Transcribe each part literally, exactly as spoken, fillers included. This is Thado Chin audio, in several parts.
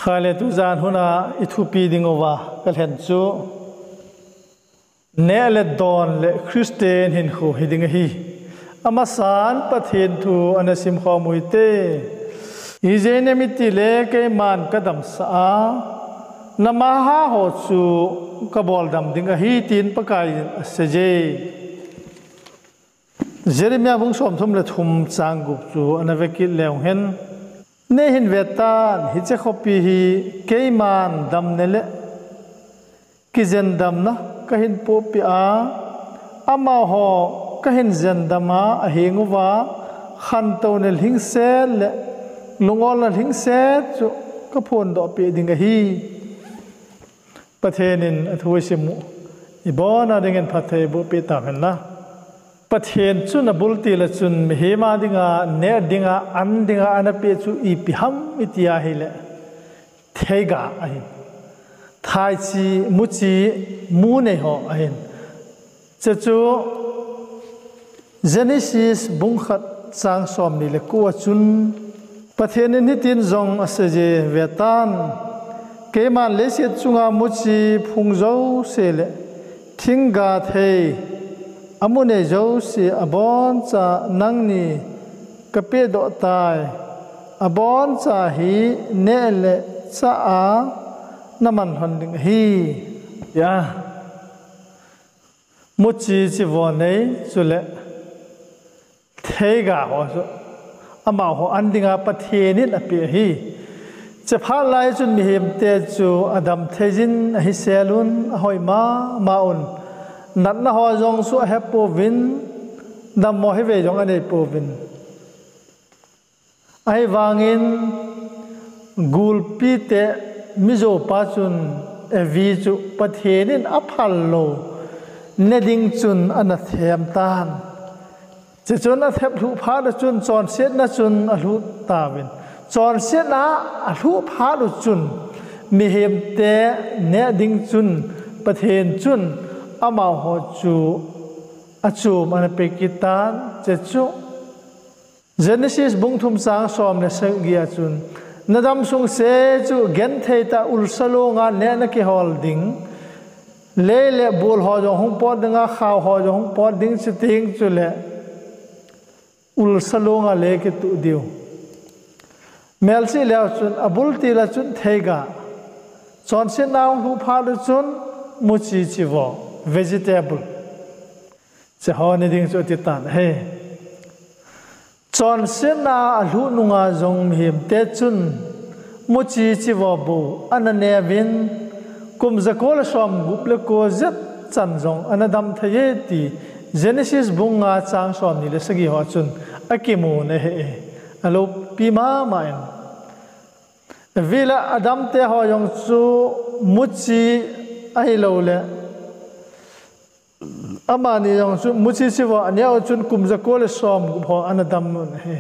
Kale tujan huna i thupi ding uva ka lhen chu, neh le don le Christian hinkho hi ding ahi. Amasan Pathen thu ana sim khom u hite. Ijeh inem itile keiman ka damsah a, na maha ho chu ka boldam ding ahi, tin Pakaiyin aseiye. Jeremiah bung somthum le thum chang gup chu ana vekit leu hen. Neihin vetan, hiche khopi hi keiman damna le kijendamna kahin pohpeh a, amaho kahin jendam a, aheng uva khantouna lhingset le lungolna lhingset chu ka phondoh peh ding ahi. Pathen in athu isim u, ibon a dingin phatthei boh peh tahen la. Pathen chun abul til a chun mihem a dinga, neh dinga, an dinga ana peh chu ipi ham iti ahile, theiga ahin, thaichi, muchi, mu nei ho ahin. Chuchu Genesis bung khat chang somni le ko a chun Pathen in hitin jong aseiye, vetan, keiman leiset chunga muchi, phung jouse le thingga thei, amu nei jouse aboncha nangni ka pehdoh tai, aboncha hi neh le chah a na man lhon ding ahi. Ya. Muchi chivo nei, chule theiga ho chu amaho an dinga Pathen in apeh ahi. Chephat lai chun mihemte chu adam thei jin ahi selun, ahoi mama un. Natna ho jong chu ahe pouvin, dammo hivei jong anei pouvin. Ahivangin gulpite mijopa chun Evi chu Pathen in aphal lou neh ding chun ana them tan. Chuchun athep lhuh phat a chun chonsetna chun alhut tauvin. Chonsetna alhuh phat u chun mihemte neh ding chun Pathen chun amaho chu achom ana pe kit tan. Chuchu Genesis bung thum chang som le sagi a chun, na dam sung se chu genthei tah ulsa longa neh na kihol ding, lei le bul ho jong hung pot dinga, khao ho jong hung pot ding, chuting chule ulsa longa lei kituh diu. Melchih leu chun, abul til a chun theiga. Chonsetna hung lhuh phat u chun muchi chivo, vegetable. Cheho ne ding chu ati tan ahi. Chonsetna alhuh nunga jong mihemte chun muchi chivo bou ana neuvin, kum jako le somgup le ko jet chan jong ana dam thei e ti Genesis bung nga chang somni le sagi ho chun akimun ahi e. Aloupi mama in. Evi le Adam te ho jong chu muchi ahilouleh amani jong chu muchi chivo aneo chun kum jako le somgup ho ana dam un ahi.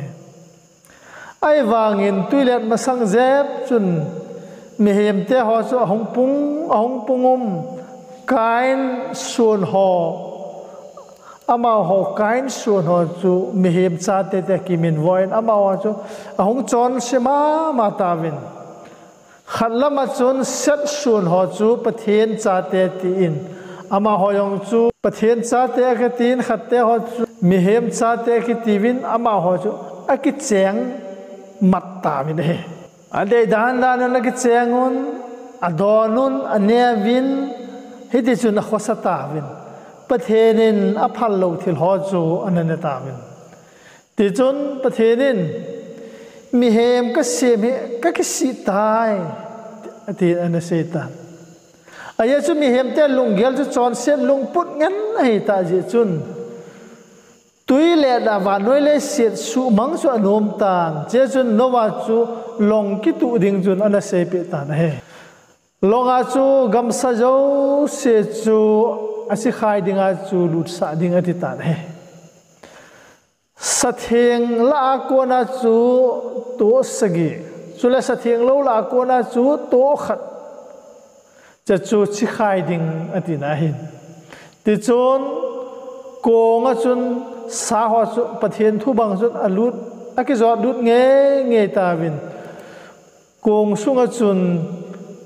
Ahivangin tuilet masang jep chun mihemte ho chu ahung pung, ahung pung um, Kain son ho, amaho Kain son ho chu mihem chate tia kiminvo in amaho chu ahung chonse mama tauvin. Khat lam a chun Seth son ho chu Pathen chate tin, amaho jong chu Pathen chate akitin, khatte ho chu mihem chate akitiuvin, amaho chu akicheng mat tauvin ahi. Adei dan dan un akicheng un, adon un, aneuvin, hiti chun akhosa tauvin. Pathen in aphal lou thil ho chu ana ne tauvin. Tichun Pathen in, mihem kasem hi kakisih tai, atin ana sei tan. Ajeh chu mihemte lunggel chu chonset lungput ngen ahitah jeh chun, tuilet a vannoi leiset suhmang chu anom tan. Chuchun Noah chu long kituh ding chun ana seipeh tan ahi. Longa chu gamsa jouse chu achikhai dinga chu lutsah ding ati tan ahi. Satheng lah a kona chu toh sagi, chule satheng lou lah a kona chu toh khat, chuchu chikhai ding atina ahin. Tichun konga chun sa ho chu Pathen thu bang chun alut, akijot lut ngeingei tauvin. kong sunga chun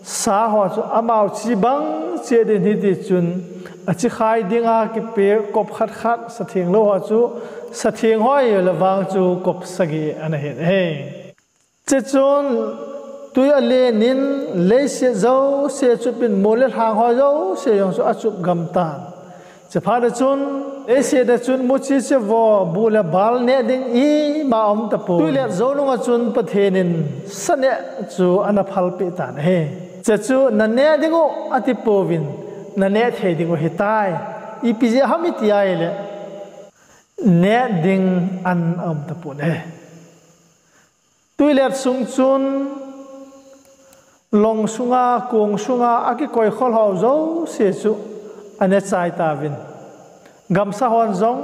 sa ho chu amau chi bang cheh din hiti chun, achi khai dinga kipeh kop khat khat satheng lou ho chu satheng ho ilah vang chu kop sagi ana hin ahi. Chuchun tui alen in leiset jouse achupin mol le lhang ho jouse jong chu achup gam tan. Chuphat a chun leiset a chun muchi chivo, bu le bal neh ding ima aum tapon. Tuilet jou nunga chun Pathen in sa neh chu ana phalpeh tan ahi. Chuchu naneh diu ati pouvin, naneh thei diu ahitai. Ipi jeh ham iti ahileh, neh ding an aum tapon ahi. Tuilet sung chun long sunga, kong sunga akikoi khol ho jouse chu aneh chai tauvin, gamsa hon jong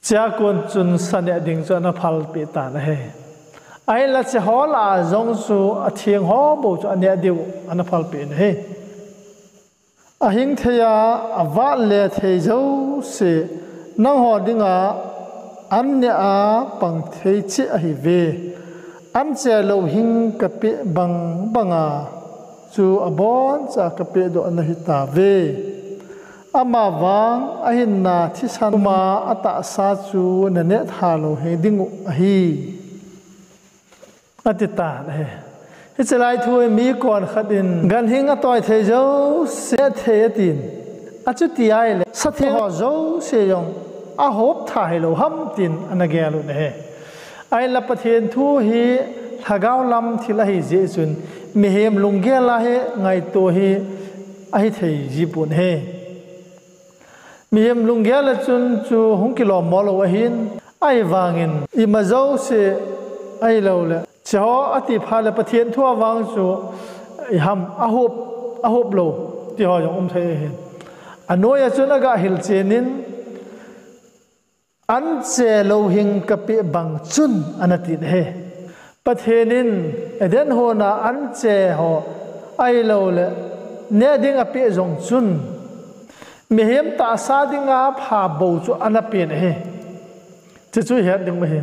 chea kon chun sa neh ding chu ana phalpeh tan ahi. Ahinla chea ho lah a jong chu atheng ho bou chu aneh diu ana phalpeh in ahi. Ahing thei a, avat le thei jouse nangho dinga an neh a pang thei cheh ahiuve. An che louhing kapeh bang banga chu aboncha kapehdoh nahitauve. Amavang ahinna thisan puma atahsa chu naneh tha lou hiding u ahi, ati tan ahi. Hiche lai thu hi mi konkhat in ganhing atoi thei jouse neh thei atin, achuti ahileh satheng ho jouse jong ahop tha hilou ham tin ana gel un ahi. Ahinla Pathen thu hi lhagao lam thil ahi jeh chun mihem lunggel a hi ngaito hi ahithei ji pon ahi. Mihem lunggel a chun chu hung kilom mo lou ahin, ahivangin ima jouse ahilouleh chea ho ati phat le Pathen thu a vang chu iham ahop, ahop lou ti ho jong um thei ahin. Anoi a chun aga hilchen in, an che louhing kapeh bang chun ana tin ahi. Pathen in Eden hon a an che ho ahilouleh neh ding apeh jong chun mihem tahsa dinga pha bou chu ana pen ahi. Chuchu ihet ding u ahi.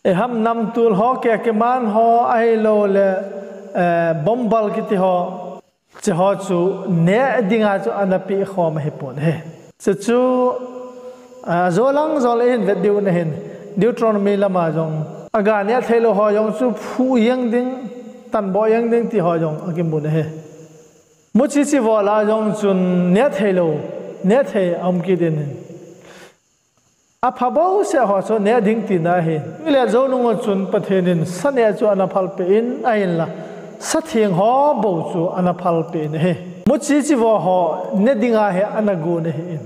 Iham namtul ho, kekiman ho ahilouleh, eh, bombal kiti ho, chea ho chu neh dinga chu ana peh khom ahipon ahi. Chuchu, ah, ajolang jol a ihin vet diu ahin, Deuteronomy lama jong aga neh thei lou ho jong chu phu jeng ding, tanboh jeng ding ti ho jong akimun ahi. Muchi chivo lah a jong chun neh thei lou, neh thei aum kit in ahi. Apha bouseh ho chu neh ding tina ahi. Tuilet jou nunga chun Pathen in sa neh chu ana phalpeh in, ahinla satheng ho bou chu ana phalpeh in ahi. Muchi chivo ho neh dinga hi ana gon ahin.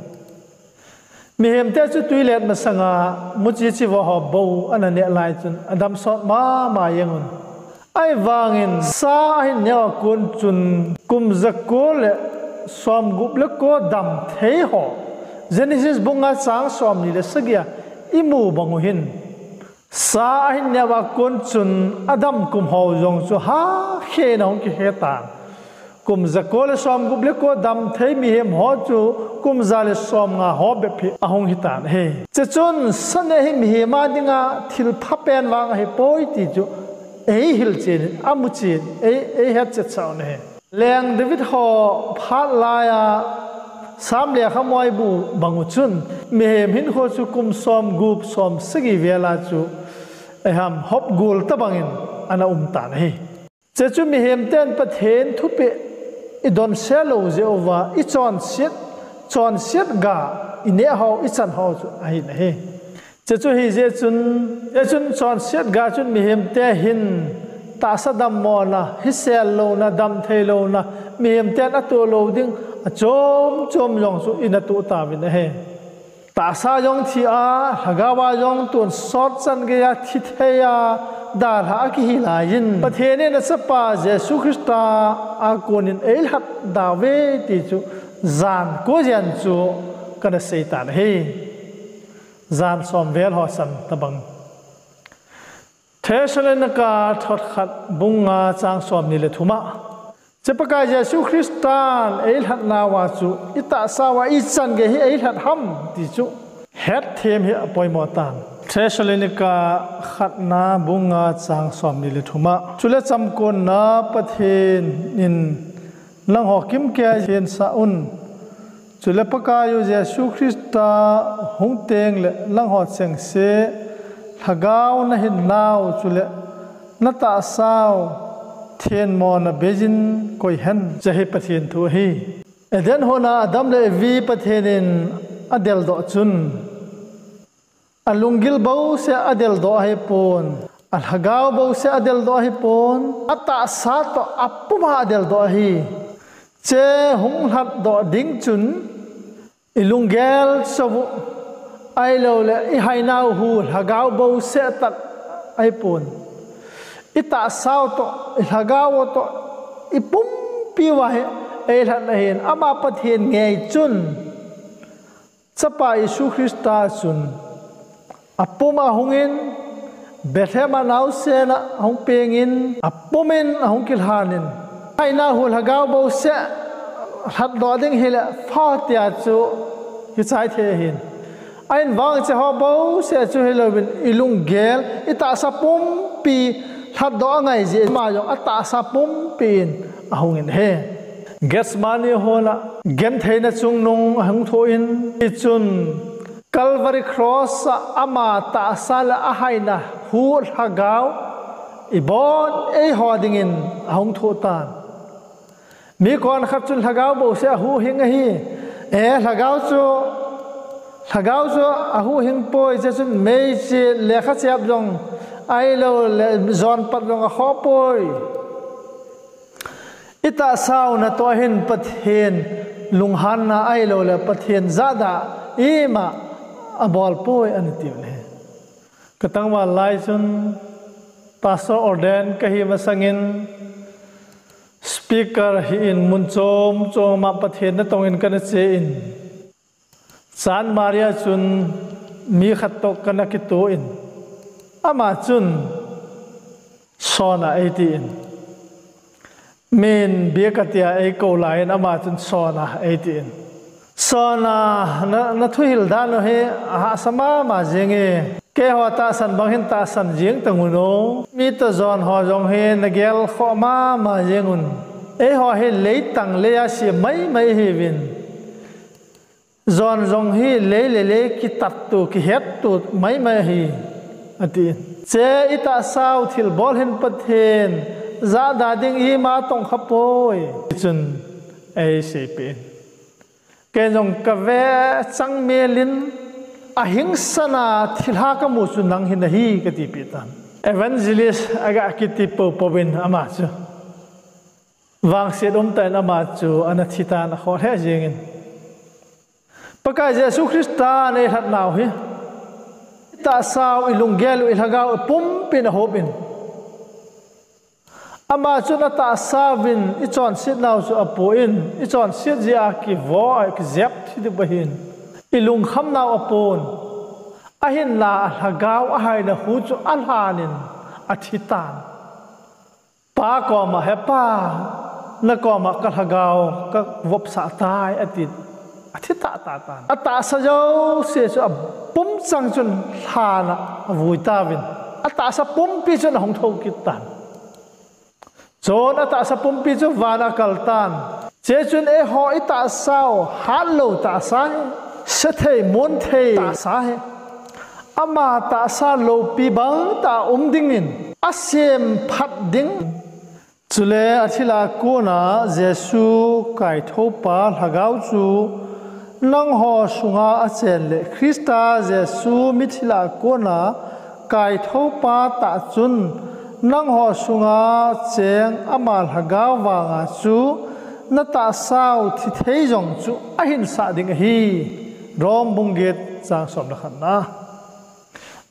Mihemte chu tuilet masanga muchi chivo ho bou ana neh lai chun adam sot mama jeng un. Ahivangin sa ahin neh a kon chun kum jako le somgup le ko dam thei ho, Genesis bung nga chang somni le sagi a imu bang u hin, sa ahin neh a kon chun adam kum ho jong chu hakhen a hung kihe tan. Kum jako le somgup le ko dam thei mihem ho chu kum ja le somnga ho bep hi ahung hitan ahi. Chuchun sa neh hi mihem a dinga thil phapen vang ahipoi ti chu eihil chen in, amu chen in, ei, eihet chetsah un ahi. Leng David ho phat lai a Sam lekhabu a imu bang u chun mihem hinkho chu kum somgup somsagi vel a chu iham hop gol tobangin ana um tan ahi. Chuchu mihemten Pathen thupeh idonse lou jeh uva ichonset, chonset ga ineh ho, ichan ho chu ahin ahi. Chuchu hijeh chun, chuchun chonset ga chun mihemte hin tahsa dammona, hisel louna, damthei louna, mihemten atoh lou ding achom chom jong chu inatoh tauvin ahi. Tahsa jong thi a, lhagao a jong tonsot chan geiya thithei a, dalha a kihi laiyin, Pathen in achapa Jesu Christa a konin eilhat dauve ti chu jan ko jen chu kana seitan ahi. Jan som vel ho chan tobang. Thessalonica thot khat bung nga chang somni le thum a, Chuche Pakai Jesu Christan eilhatnauva chu itahsa uva ichan gei hi eilhat ham ti chu hetthem hi apoimo tan. Thessalonica khatna bung nga chang somni le thum a. Chule chamkonna Pathen in nangho kimkei thensah un. Chule Pakaiyu Jesu Christa hung tengle nangho chengse lhagao nahinnau chule natahsau thenmona beijin koihen. Hiche hi Pathen thu ahi. Eden hon a Adam le Evi Pathen in adeldoh chun alunggil bouseh adeldoh ahipon, alhagao bouseh adeldoh ahipon, atahsa toh apuma adeldoh ahi. Hiche hung lhatdoh ding chun ilunggel chauvu ahiloule ihainau hu lhagao bouseh tah ahipon, itahsau toh, ilhagao toh, ipumpiuva hi eilhat ahin. Ama Pathen ngei chun Chapa Jesu Christa chun apum ahungin, Bethlehem a naosen a ahung pengin, apumin ahung kilhanin, ihainau hu lhagao bouseh lhatdoh ding hile pha tia chu kichai thei ahin. Ahin vang hicheho bouseh chu hilouvin ilunggel, itahsa pumpi lhatdoh angaijeh ama jong atahsa pumpi in ahungin ahi. Gethsemane hon a gentheina chungnung ahung thoh in, hichun Calvary Cross a ama tahsa le ahaina hu lhagao ibon eiho dingin ahung thoh tan. Mi konkhat chun lhagao bouseh ahuhhing ahi. E, lhagao chu, lhagao chu ahuhhing poi, hiche chun meichit, lekha chep jong ahiloule jonpat jong akhoh poi. Itahsau natoh ahin Pathen lunghanna ahiloule Pathen jahda ima abol poi anatiu ahi. Katangval lai chun pastor ordain kahi masangin speaker hi in mun chom chom a Pathen natongin kana che in, Chan Maria chun mi khat toh kana kitoh in, ama chun Sona eitin, min bia katia eikou laiyin ama chun Sona eitin, Sona, na, nathuhil dan u hi ahahsa mama jenge. Keiho tahsan bang hin tahsan jeng tangun o. Mi toh jon ho jong hi nagelkhoh mama jengun. Eiho hi leitang lei a se maimai ihiuvin, jon jong hi lei le lei kitattu kihettu maimai ahi, atin. Hiche itahsau thilbol hin Pathen jahda ding ima tongkha poi, tichun eiseipeh in. Ken jong kave changmel in, ahingsan a thilha kamu chu nang hi nahi katipeh tan. Evangelist aga kiti poupou in ama chu vangset umtah in ama chu ana thitan, akhoh lheh jengin. Pakai Jesu Christan eilhatnau hi itahsau, ilunggel u, ilhagao u pumpin ahopin, ama chun atahsauvin ichonsetnau chu apoh in, ichonset jeh a kivo a kijep thidip ahin, ilungkhamnau apon, ahinla alhagao ahaina hu chu alhanin athitan. Pa koma, He Pa, nakoma kalhagao kavopsah tai, atin, athi tahtah tan. Atahsa jouse chu apumchang chun lhan a avui tauvin, atahsa pumpi chun ahung thou kit tan. Chun atahsa pumpi chu van a akal tan. Hiche chun eiho itahsau hatlou tahsa hi, sethei monthei tahsa hi, ama tahsa loupi bangtah um dingin asemphat ding. Chule athilha kona Jesu kaithoupa lhagao chu nangho sunga achen le Christa Jesu mithilha kona kaithoupa tah chun nangho sunga cheng ama lhagao vanga chu natahsau thithei jong chu ahinsah ding ahi. Rom bung get chang som le khatna.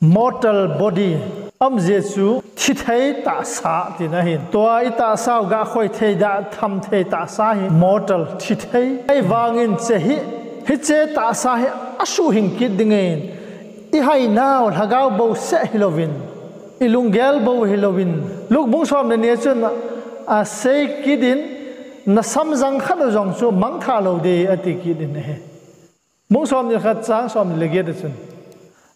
Mortal body, aumjeh chu thithei tahsa tina ahin. Tua itahsau gahkhoi thei, datham thei tahsa hi mortal, thithei. Ahivangin hiche hi, hiche tahsa hi asuhhing kit dingin, ihainau lhagao bouseh hilouvin, ilunggel bou hilouvin, Luke bung som le ni a chun asei kit in, nasamjang khat u jong chu mangthah lou ding ati kit in ahi. Bung somni le khat chang somni le get a chun,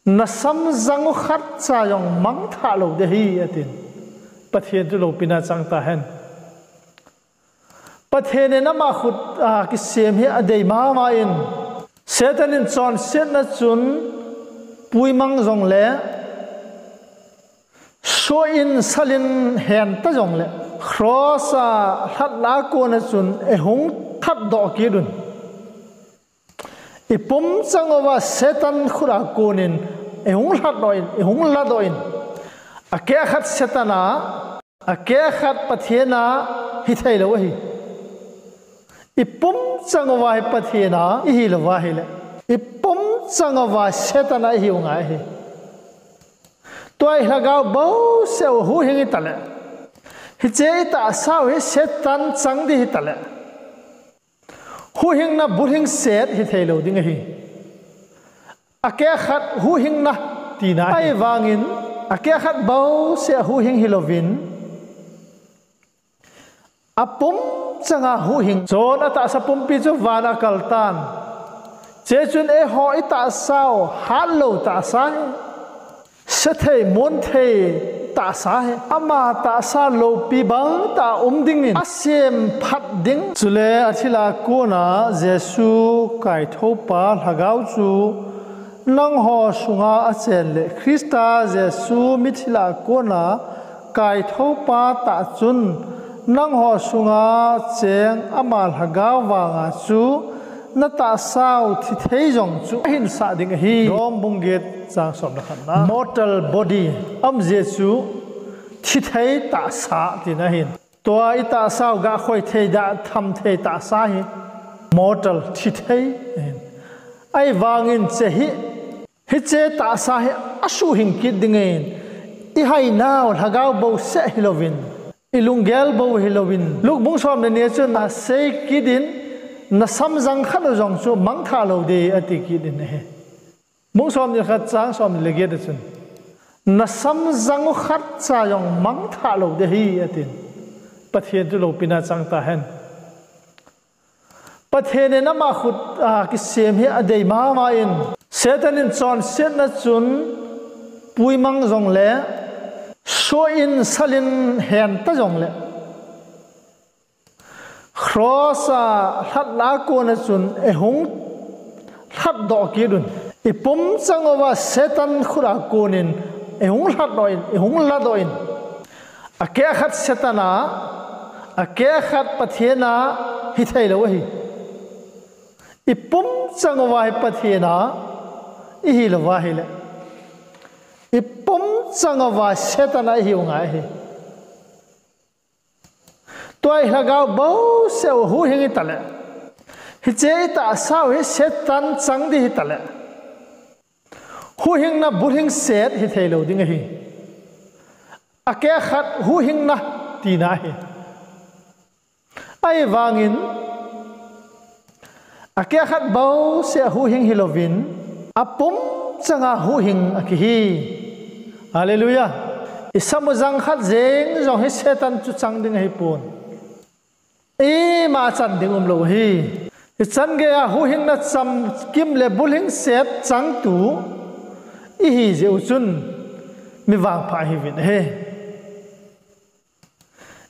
Na samjang u khat cha jong mangthah lou ding ahi, atin. Pathen chu loupina chang tahen. Pathen in ama khut a kisem hi adei mama in, Satan in chonsetna chun puimang jongle, soh in sal in henta jongle, cross a lhatna a kona chun eihung lhatdoh kit un. Ipum chang uva Satan khut a konin eihung lhatdoh in, eihung ladoh in. Akeh khat Satan a, akeh khat Pathen a hithei lou ahi. Ipum chang uva hi Pathen a ihi louva ahile, ipum chang uva Satan a ihiu ngai ahi. Tua hi lhagao bouseh u huhhing italeh, hiche itahsa u hi Satan chang ding hitaleh, huhhingna bulhing set hithei lou ding ahi. Akeh khat huhhingna tina ahi. Ahivangin, akeh khat bouseh huhhing hilouvin, apum changa huhhing, chon atahsa pumpi chu van a akaltan. Hiche chun eiho itahsa u hatlou tahsa hi, sethei monthei tahsa hi, ama tahsa loupi bangtah um dingin asemphat ding. Chule athilha kona Jesu kaithoupa lhagao chu nangho sunga achen le, Christa Jesu mithilha kona kaithoupa tah chun nangho sunga cheng ama lhagao vanga chu natahsau thithei jong chu ahinsah ding ahi. Rom bung get chang som le khatna. Mortal body, aumjeh chu thithei tahsa tina ahin. Tua itahsau gahkhoi thei, datham thei tahsa hi mortal, thithei ahin. Ahivangin hiche hi, hiche tahsa hi asuhhing kit dingin, ihainau lhagao bouseh hilouvin, ilunggel bou hilouvin, Luke bung som le ni a chun asei kit in, na samjang khat u jong chu mangthah lou ding ati kit in ahi. Bung som ni le khat chang som ni le get a chun, na samjang u khat cha jong mangthah lou ding ahi, atin. Pathen chu loupina chang tahen. Pathen in ama khut a kisem hi adei mama in, Satan in chonsetna chun puimang jongle, soh in sal in henta jongle, cross a lhatna a kona chun eihung lhatdoh kit un. Ipum chang uva Satan khut a konin eihung lhatdoh in, eihung ladoh in. Akeh khat Satan a, akeh khat Pathen a hithei lou ahi. Ipum chang uva hi Pathen a ihi louva ahile, ipum chang uva Satan a ihiu ngai ahi. Tua hi lhagao bouseh u huhhing italeh, hiche itahsau hi Satan chang ding hitaleh, huhhingna bulhing set hithei lou ding ahi. Akeh khat huhhingna tina ahi. Ahivangin, akeh khat bouseh huhhing hilouvin, apum changa huhhing akihi. Hallelujah. Isam u jang khat jeng jong hi Satan chu chang ding ahipon, ima chan ding umlou ahi. Ichan geiya huhhingna chamkim le bulhing set changtu ihi jeh u chun, mi vangpha ihiuvin ahi.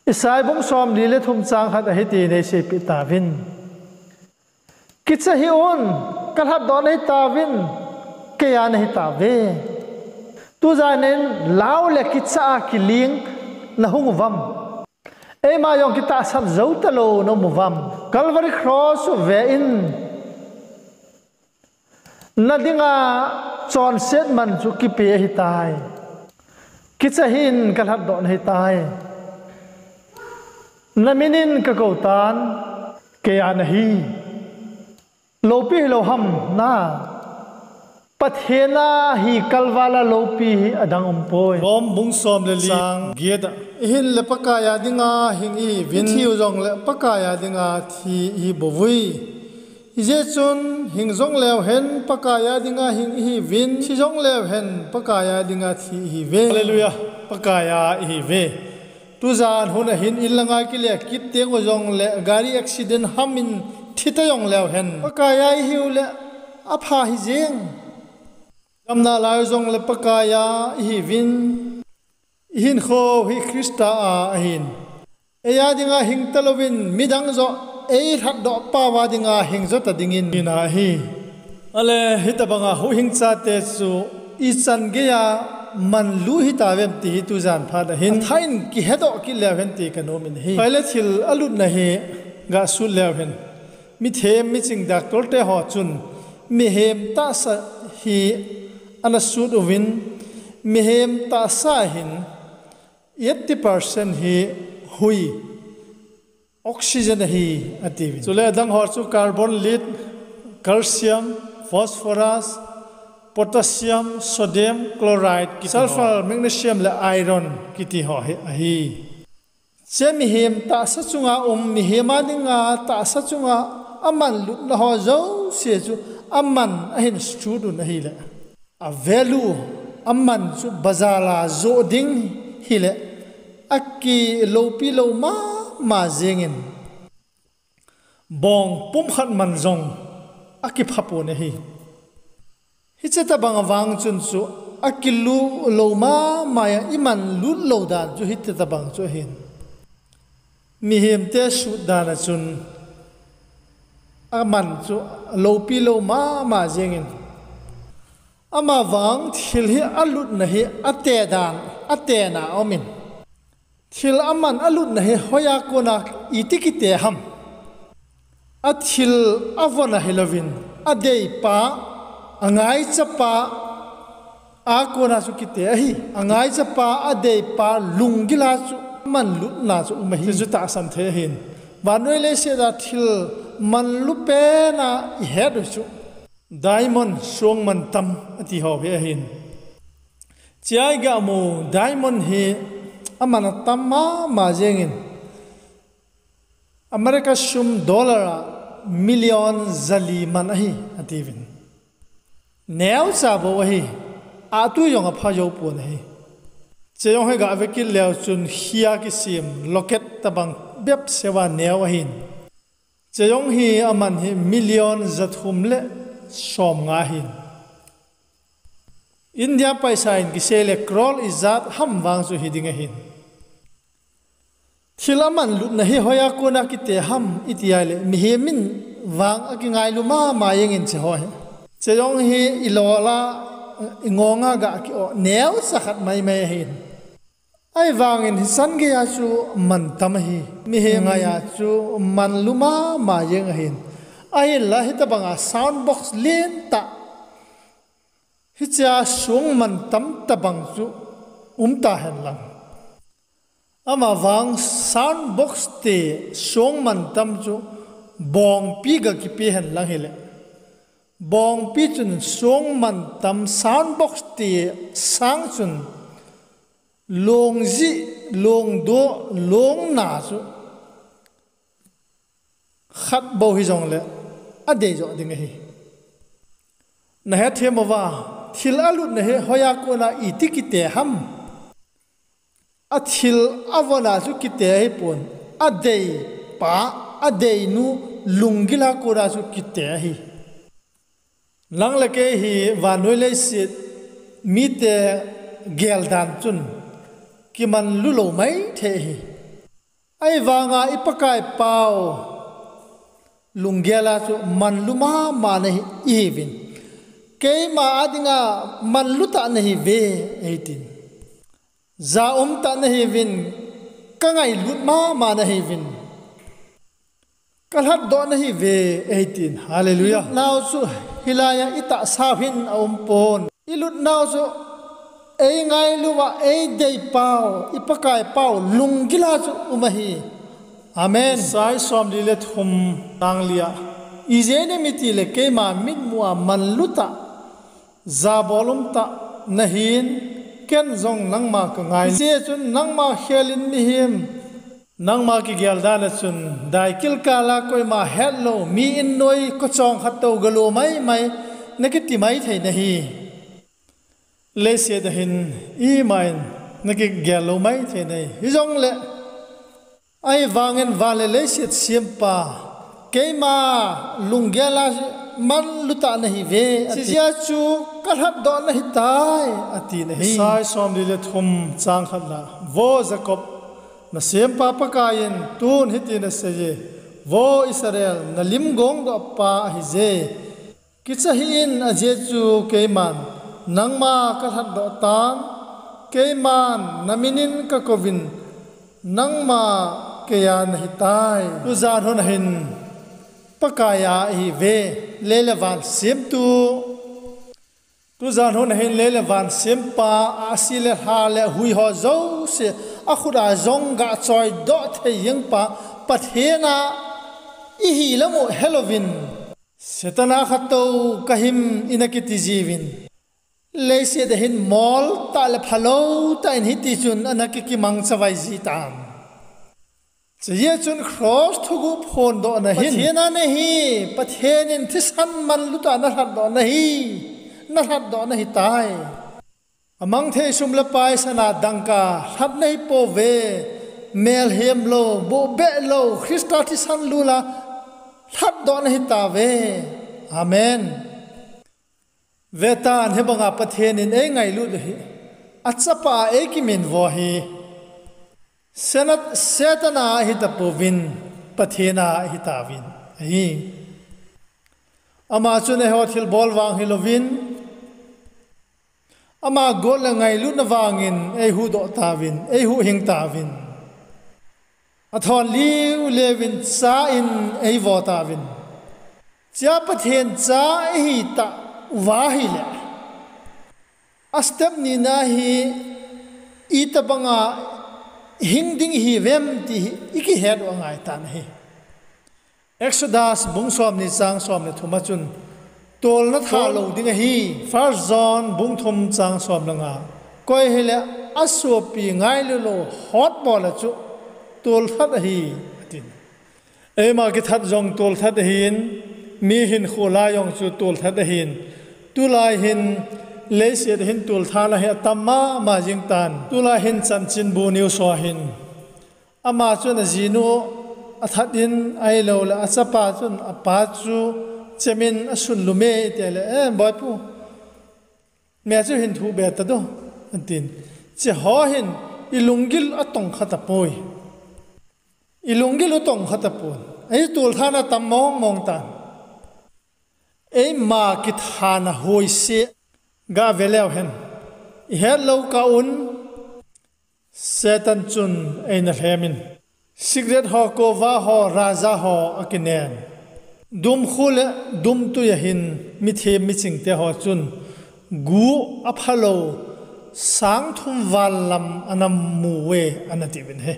Isai bung somli le thum chang khat a hitin eiseipeh tauvin, kicha hih un, kalhatdoh nahi tauvin, keiya nahi tauve. Tujan in lau le kicha a kiling nahung uvam? Eima jong kitahsan jou talou naum uvam? Calvary cross u ve in, nadinga chonset man chu kipe ahitai. Kicha hih in, kalhatdoh nahitai. Namin in kakou tan, keiya nahi. Loupi hilou ham na? Pathen a hi kalval a loupi hi adang umpoi. Rom bung som le li chang get a, ihinle Pakaiya dinga hing ihiuvin, ithiu jongle Pakaiya dinga thi ihibouvui. Hijeh chun hing jongleu hen Pakaiya dinga hing ihiuvin, thi jongleu hen Pakaiya dinga thi ihiuve. Hallelujah. Pakaiya ihiuve. Tujan hun ahin in langa kile kit teng u jongle gari accident hamin thita jongleu hen, Pakaiya ihiu le apha hijeng. Damna lai jongle Pakaiya ihiuvin, ihinkho hi Christa a ahin. Eia dinga hing talouvin, midang joh eilhatdoh pauva dinga hing jo ta dingin hina ahi. Ale, hitobanga huhhingchate chu ichan geiya manlu hitauvem ti hi tujan phat ahin athah in kihedoh kit leu hen ti kanom in ahi. Ahile thil alutna hi gasut leu hen. Mithem miching doctor te ho chun mihem tahsa hi ana sut uvin, mihem tahsa hin eighty percent hi hui, oxygen ahi, atiuvin. Chule adang ho chu carbon, lead, calcium, phosphorus, potassium, sodium chloride kiti ho, sulfur, magnesium le iron kiti ho hi ahi. Hiche mihem tahsa chunga um, mihem a dinga tahsa chunga aman lutna ho jouse chu aman ahin sut un ahile, a value, aman chu bazar a joh ding hile, akiloupi lou mama jengin, bong pumkhat man jong akipha pon ahi. Hiche tobang vang chun chu akilu lou mama a iman lut lou dan chu hiti tobang chu ahin. Mihemte sut dan a chun aman chu loupi lou mama jengin, amavang thil hi alutna hi ate dan, atena aumin. Thil aman alutna hi hoiya kona iti kite ham? Athil avona hilouvin, adeipa, angaichapa a kona chu kite ahi. Angaichapa, adeipa lunggila chu manlutna chu um ahi. Hichu tahsan thei ahin. Vannoi leiset a thil manlu pena ihet u chu diamond, suang mantam ati ho hi ahin. Hichea igamu diamond hi aman atam mama jengin, America sum dollar a million jali man ahi, atiuvin. Neocha bou ahi, atui jong apha jou pon ahi. Hiche jong hi gave kit leu chun khia kisem locket tobang bep seuva neo ahin. Hiche jong hi aman hi million jathum le somnga ahin. India paisa in kisei le crore ijat ham vang chu hiding ahin. Thil aman lutna hi hoiya kona kite ham iti ahile, mihem in vang akingailu mama jengin hiche ho hi. Hiche jong hi ilol a, ingonga ga ki-oh neocha khat maimai ahin. Ahivangin hichan geiya chu mantam ahi. Mihem ngaiya chu manlu mama jeng ahin. Ahinla hitobanga sound box lentah, hichea suang mantam tobang chu umta henlang. Amavang sound box te suang mantam chu bongpi ga kipe henlang hile, bongpi chun suang mantam sound box te sang chun longjih, longdoh, longna chu khat bou hijongle adei joh ding ahi. Nahet them uva, thil alutna hi hoiya kona iti kite ham? Athil avona chu kite ahipon, adeipa, adeinu lunggila kona chu kite ahi. Nang le kei hi vannoi leiset mite geldan chun kimanlu lou maithei ahi. Ahivanga i Pakaipa lunggela chu manlu mama nahi, ihiuvin. Keima a dinga manlu tah nahiuve, eitin. Ja um tah nahiuvin, kangailut mama nahiuvin. Kalhatdoh nahiuve, eitin. Hallelujah. Ilutnau chu hilaiya itahsau hin aumpon. Ilutnau chu eingailuva eideipau, i Pakaipau lunggila chu um ahi. Amen. Isai somli le thum, chang lia, ijeh inem itile keima mitmua manlu tah, jabol umtah nahin, ken jong nangma kangai. Hijeh chun nangma khelin mihem, nangma kigel dana chun daikil kala koima hetlou, mi in noi kochong khat tou galo maimai nakiti maithei nahi. Leiset a hin imain nakigel lou maithei nahi. Hijongle ahivangin van le leiset sempa, keima lunggela man lutah nahi ve, ati. Chijeh chu kalhatdoh nahitai, ati nahi. Isai somli le thum chang khat la, Vo Jacob, nasempa Pakaiyin tun hiti naseiye, Vo Israel, nalim gongdohpa ahije. Kicha hih in, ajeh chu keiman nangma kalhatdoh tan, keiman naminin kakouvin, nangma keiya nahitai. Tujan hun ahin Pakaiya ihiuve, lei le van semtu. Tujan hun ahin lei le van sempa, ahsi le lha le huiho jouse, akhut a jong gachoidoh thei jengpa, Pathen a ihi lam u helouvin, Satan a khatou kahim ina kiti jiuvin, leiset a hin moltah le phalou tah in hitichun ana kikimangcha vai jitan. Chujeh chun cross thuguh phondohna hin Pathen a nahi, Pathen in thisan manlutah nalhatdoh nahi, nalhatdoh nahitai. Amangthei sum le pai sana dangka lhat nahipouve, melhemlou, bohbehlou, Christa thisan lula lhatdoh nahitauve. Amen. Vetan, hibanga Pathen in eingailut u hi, achapa a eikiminvo hi, Sena-, Satan a ahitapouvin, Pathen a ahitauvin ahi. Ama chun eiho thilbol vang hilouvin, ama got le ngailutna vangin eihuhdoh tauvin, eihuhhing tauvin. Athon liuleuvin cha in eivo tauvin. Chea Pathen cha ihitah uva ahile, a step nina hi itobanga hing ding ihiuvem ti hi ikihet u angaitan ahi. Exodus bung somni chang som le thum a chun tolna thalou ding ahi. First John bung thum chang som le nga, koi hile asopi ngailu lou hotmo le chu tolthat ahi, atin. Eima kithat jong tolthat ahin, mi hinkho lai jong chu tolthat ahin, tulai hin leiset a hin tolthatna hi atam mama jingtan. Tulai hin chanchinbu news ho hin, ama chun ajinu athat in ahiloule achapa chun apa chu chemin asunlum e itile, eh, boipu, mi chu hin thuhbe tado, atin. Cheho hin ilunggil atongkha tapoi. Ilunggil u tongkha tapon. Ahi tolthatna tam mongmong tan. Eima kithana hoise gave leu hen, ihetlou kah un, Satan chun eina lhemin, cigarette ho, kova ho, raja ho akinen, dumkhu le dumtwi a hin mithem michingte ho chun gu aphalou sang thum val lam ana mu uve, ana tiuvin ahi.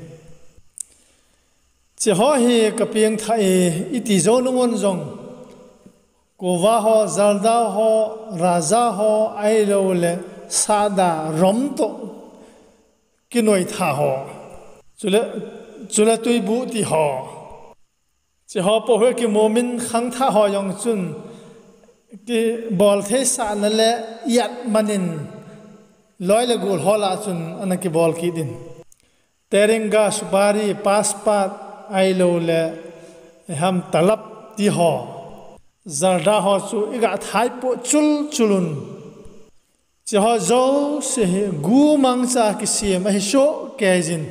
Cheho hi kapengthah e, iti jou nungun jong, kova ho, jaldau ho, raja ho, ahiloule sahda rom toh kinoitha ho, chule, chule twibuh ti ho, cheho poh hi kimumin khangthah ho jong chun kibol theisahna le iat manin loi le gol ho lah a chun ana kibol kit in. Terengah, supari, paspat, ahiloule ham talab ti ho, jarda ho chu iga thaipoh chulchul un. Cheho jouse hi gu mangcha kisem ahi sohkeijin,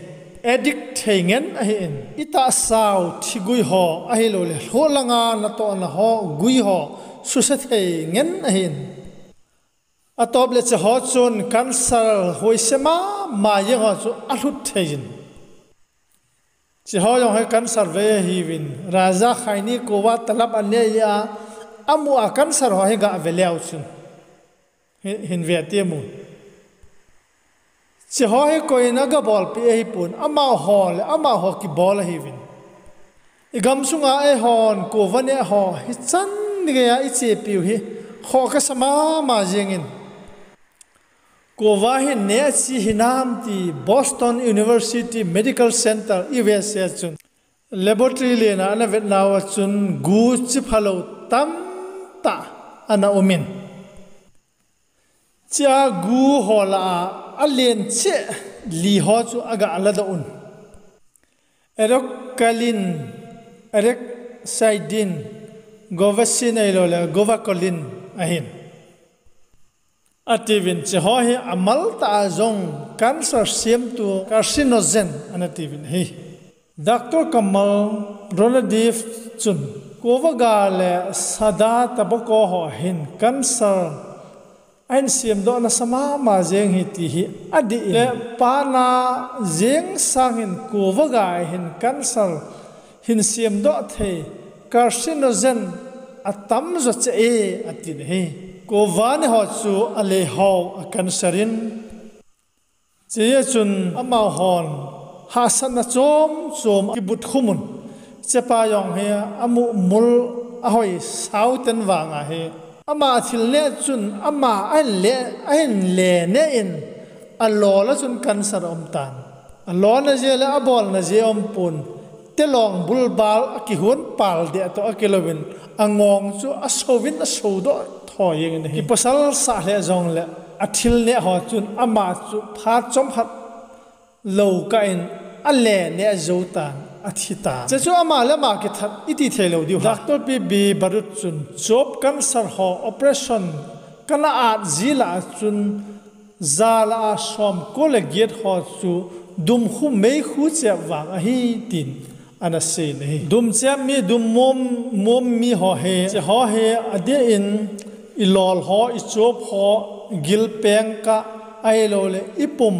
addict thei ngen ahin, itahsau thigui ho ahiloule lhoh langa natohna ho gui ho suse thei ngen ahin. Atop le cheho chun cancer hoise mama jeng ho chu alhut theijin. Cheho jong hi cancer vei ahiuvin, raja, khaini, kova, talab anei a, amu a cancer ho hi gave leu chun, hi, hin ve temu. Cheho hi koin agabolpeh ahipon, amaho le amaho kibol ahiuvin. Igamsunga eihon kova neh ho hichan geiya ichepiu hi khoh kasa mama jengin. Kova hi neh achi hinam ti Boston University Medical Center, U S A chun laboratory lena ana vetnauva chun gu chiphalou tamtah ana umin, chea gu ho lah a alen cheh li ho chu aga ladoh un. Erocalin, erexidin, Govasin ahilou le Govacolin ahin. Atiuvin, hiche ho hi amal tah a jong cancer semtu carcinogen ana tiuvin ahi. Doctor Kamal Ronadiev chun, Kova ga le Sada Tobacco ho hin cancer ahin semdoh nasa mama jeng ahi ti hi adih in. Le pana jeng sangin Kova ga hin cancer hin semdoh thei carcinogen atam jo cheh e, atin ahi. Kova ni ho chu alei ho a cancer in, hiche jeh chun amahon hahsatna chom chom kibut khum un. Hichepa jong hi amu mul ahoi sao ten vang ahi. Ama thil neh chun ama ahin le, ahin le neh in alol a chun cancer aum tan. Alona jeh le abolna jeh aum pon. Telong bulbal akihon pal deh toh akilouvin, angong chu asouvin asoudoh tho jeng in ahi. Kipasal sah lheh jongle athil neh ho chun ama chu phat chomkhat lou kah in ale neh jou tan, athi tan. Hiche chu ama le ama kithat iti thei lou diu ham. Doctor P B Barut chun, Chop cancer ho operation kana at ji lah a chun, ja lah a somko le get ho chu dumkhu meikhu chep vang ahi, tin ana sei in ahi. Dum chep mi, dum mom, mom mi ho hi, hiche ho hi adeh in ilol ho, ichop ho, gilpeng kah, ahilou le ipum,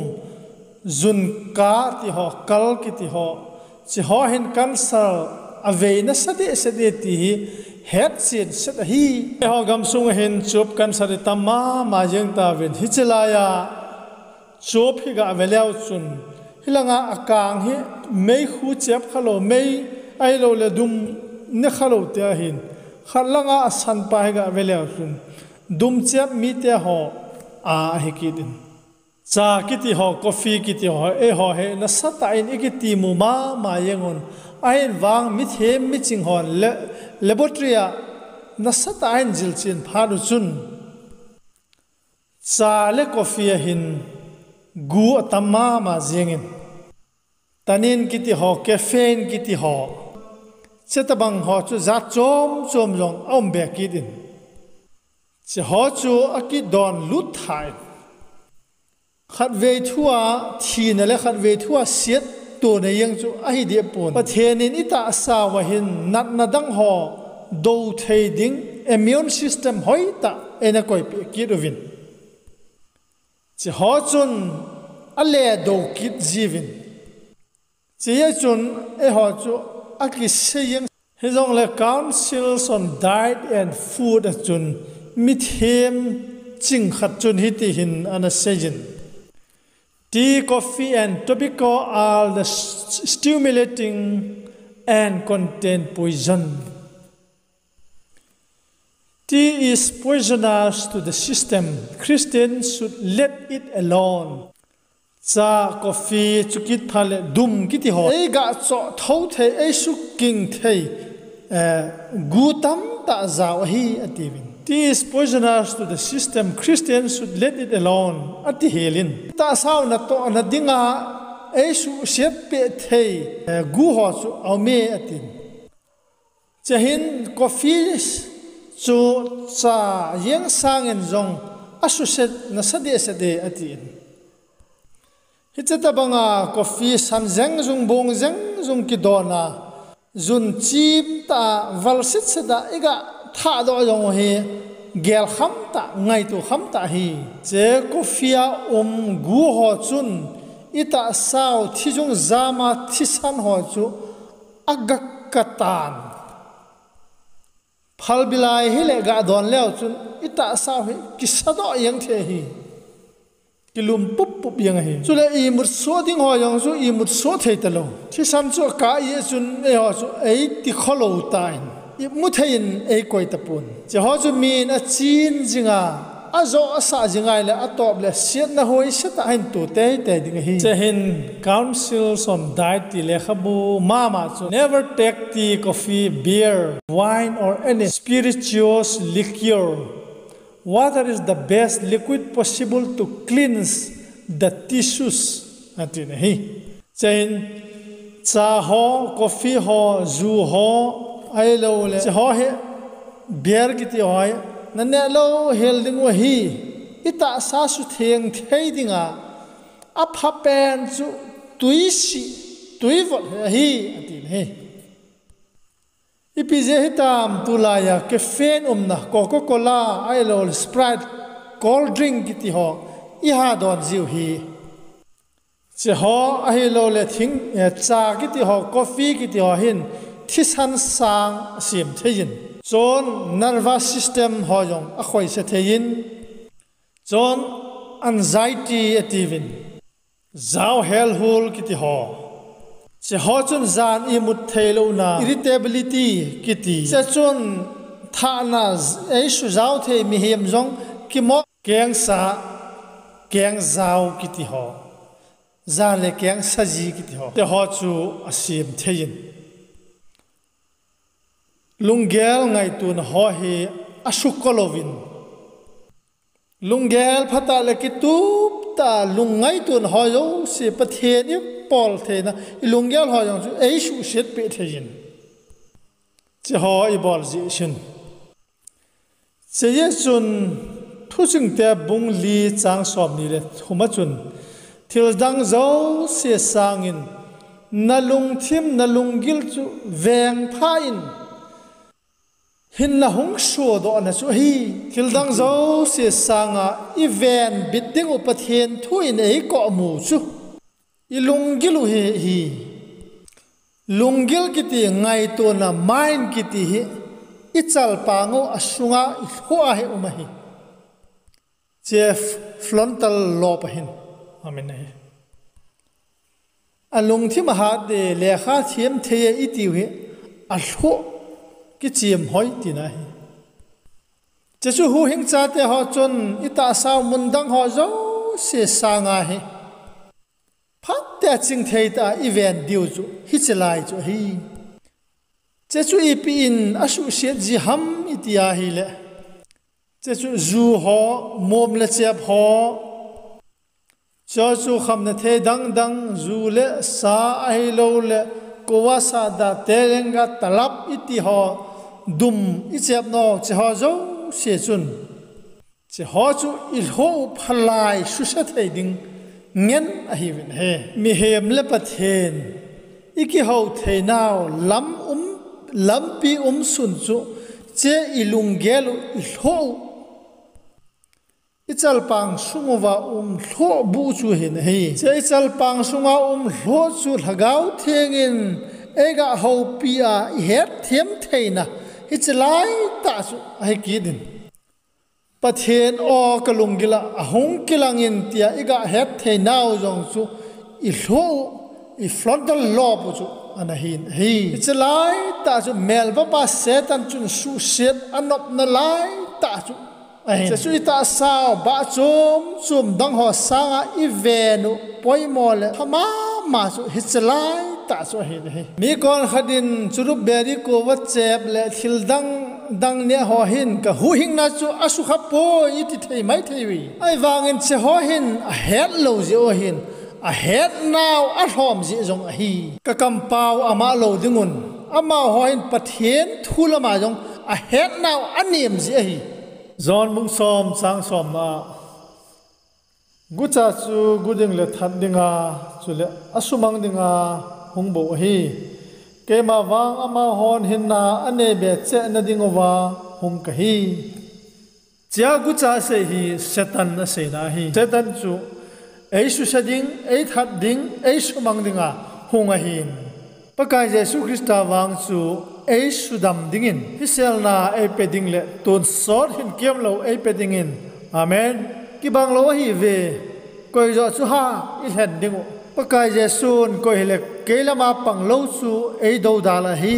jun kah ti ho, kal kiti ho, hiche ho hin cancer avei nasa deh set e ti hi hetchen set ahi. Eiho gamsung a hin chop cancer hi tam mama jeng tauvin, hiche laiya chop hi gah ve leu chun, hilanga akang hi meikhu chep khalou, mei ahilou le dum ne khalou te ahin, khat langa asanpa hi gah ve leu chun, dum chep mite ho a ahi kit in. Cha kiti ho, coffee kiti ho, eiho hi nasatah in ikitimu mama jeng un, ahin vang mithem miching hon le, laboratory a nasatah in jilchen phat u chun, cha le coffee a hin gu atam mama jeng in, tannin kiti ho, caffeine kiti ho, hiche tobang ho chu jat chom chom jong aum be kit in, hiche ho chu akidon lut tha in, khatvei thua thina le khatvei thua siatto na jeng chu ahi deh pon. Pathen in itahsa uva hin natna dang ho do thei ding immune system hoitah eina koipeh kit uvin, hiche ho chun ale do kit jiuvin, hiche jeh chun eiho chu akisei jeng. Hijongle Council on Diet and Food a chun mithem ching khat chun hiti hin ana sei in, Tea, coffee and tobacco are the s-, stimulating and contain poison. Tea is poisonous to the system. Christians should let it alone. Cha, coffee, chukit phat le dum kiti ho, eigah choh thou thei, eisuking thei, eh, gu tamtah jao ahi, atiuvin. Tea is poisonous to the system. Christians should let it alone, ati helin. Tahsa u natohna dinga eisuhset peh thei, eh, gu ho chu aume, atin. Hiche hin coffee chu cha jeng sangin jong asuhset nasa dehset e, atin. Hiche tobanga coffee san jeng jung, bong jeng jung kidon a, jun chim tah a, val setset a igah thahdoh jong u hi gelkham tah, ngaito kham tah ahi. Hiche coffee a um gu ho chun itahsa u thi jung jama thisan ho chu agah katan. Phalbi lai hile gah don leu chun itahsa u hi kisadoh jeng thei ahi. Kilum pup pup jeng ahi. Chule imut soh ding ho jong chu imut soh thei talou. Thisan chu akah jeh chun eiho chu eiti kholou tan, imu thei in eikoi tapon. Hiche ho chu min achin jinga, ajoh asah jinga ahile atop le siatna hoise tah ahin to teitei ding ahi. Hiche hin Council on Diet ti lekhabu mama chu, Never take tea, coffee, beer, wine or any spirituous liquor. Water is the best liquid possible to cleanse the tissues, atin ahi. Hiche hin cha ho, coffee ho, ju ho, ahilou le hiche ho hi Beer kiti ho hi naneh lou hel ding u ahi. Itahsa sutheng thei dinga aphapen chu tuisi, tuivot hi ahi, ati ahi. Ipi jeh hitam tulaiya caffeine umna Coca-Cola ahilouleh Sprite, cold drink kiti ho iha don jiu hi. Cheho ahilouleh thing, eh, cha kiti ho, coffee kiti ho hin thisan sang asem thei in. Chun nervous system ho jong akhoise thei in. Chun anxiety atiuvin. Jao helhul kiti ho. Cheho chun jan imut theilouna, irritability kiti. Chechun thahna, eisujao thei mihem jong kimo, kengsa, kengjao kiti ho. Jan le kengsa ji kiti ho. Cheho chu asem thei in. Lunggel ngaituna ho hi asukolouvin. Lunggel phatah le kituptah lungngaituna ho jouse Pathen ipol theina, ilunggel ho jong chu eisuhset peh thei in. Cheho ibol jeh chun. Chejeh chun Thuchingte bung li chang somni le thum a chun, thildang jouse sangin nalungthim, nalunggil chu vengpha in, hinla hung sodohna chu ahi. Thildang jouse sanga ivenbit dingu Pathen thu in eikohmu chu ilunggil u hi, hi. Lunggil kiti ngaituna, mind kiti hi ichalpang u asunga ilhoh a hi um ahi. Che frontal lobe ahin. Amen ahi. Alungthim ahat de, lekha them thei e itiu hi, alhoh kichem hoi tina ahi. Chechu huhhing chate ho chun itahsau mundang ho jouse sanga hi phatea chingthei tah a iven diu chu hiche lai chu ahi. Chechu ipi in asuhset ji ham iti ahile, chechu ju ho, mom le chep ho, chuchu khamna thei dangdang, ju le sa ahilouleh, kowa, sada, telenga, talap iti ho, dum ichep nau, cheho jouse chun cheho chu ilhoh u phalai suhset thei ding ngen ahiuvin ahi. Mihem le Pathen ikihou theinau lam um, lampi umsun chu che ilunggel u ilhoh u ichalpang sunguva umlhoh buh chu ahin ahi. Che ichalpang sunga umlhoh chu Lhagao Theng in eiga houpi a ihetthem theina hiche laitah chu ahi kit in. Pathen aw kalunggil a ahung kilangin tia iga hetthei nau jong chu ilhoh u, ifrontal lobe u chu ana hin ahi. Hiche laitah chu melmapa Satan chun suhset anopna laitah chu ahin. Chechu itahsau bah chom chom dang ho sanga iven u poimo le pha mama chu hiche laitah chu ahin ahi. Mi konkhat in churup, beri, kowa chep le thildang dang neh ho hin kahuhhingna chu asukha poi iti thei maithei uve. Ahivangin cheho hin ahetlou jeh u ahin, ahetnau alhom jeh jong ahi. Kakampau ama lou dingun, amaho hin Pathen thu lama jong ahetnau anem jeh ahi. John bung som chang somna a, gucha chu gu ding le that dinga, chule asumang dinga hung bou ahi. Keima vang amahon hinna aneibe chehna dinguva hung kahi. Chea gucha asei hi Satan aseina ahi. Satan chu eisuse ding, eithat ding, eisumang dinga hung ahin. Pakai Jesu Christa vang chu eisudam dingin, hiselna eipe ding le tonsot hinkemlou eipe dingin. Amen. Kibanglou ahiuve. Koijoh chu ha ilhen dingu, Pakai Jesun koi hile kei lama panglou chu eidoudal ahi,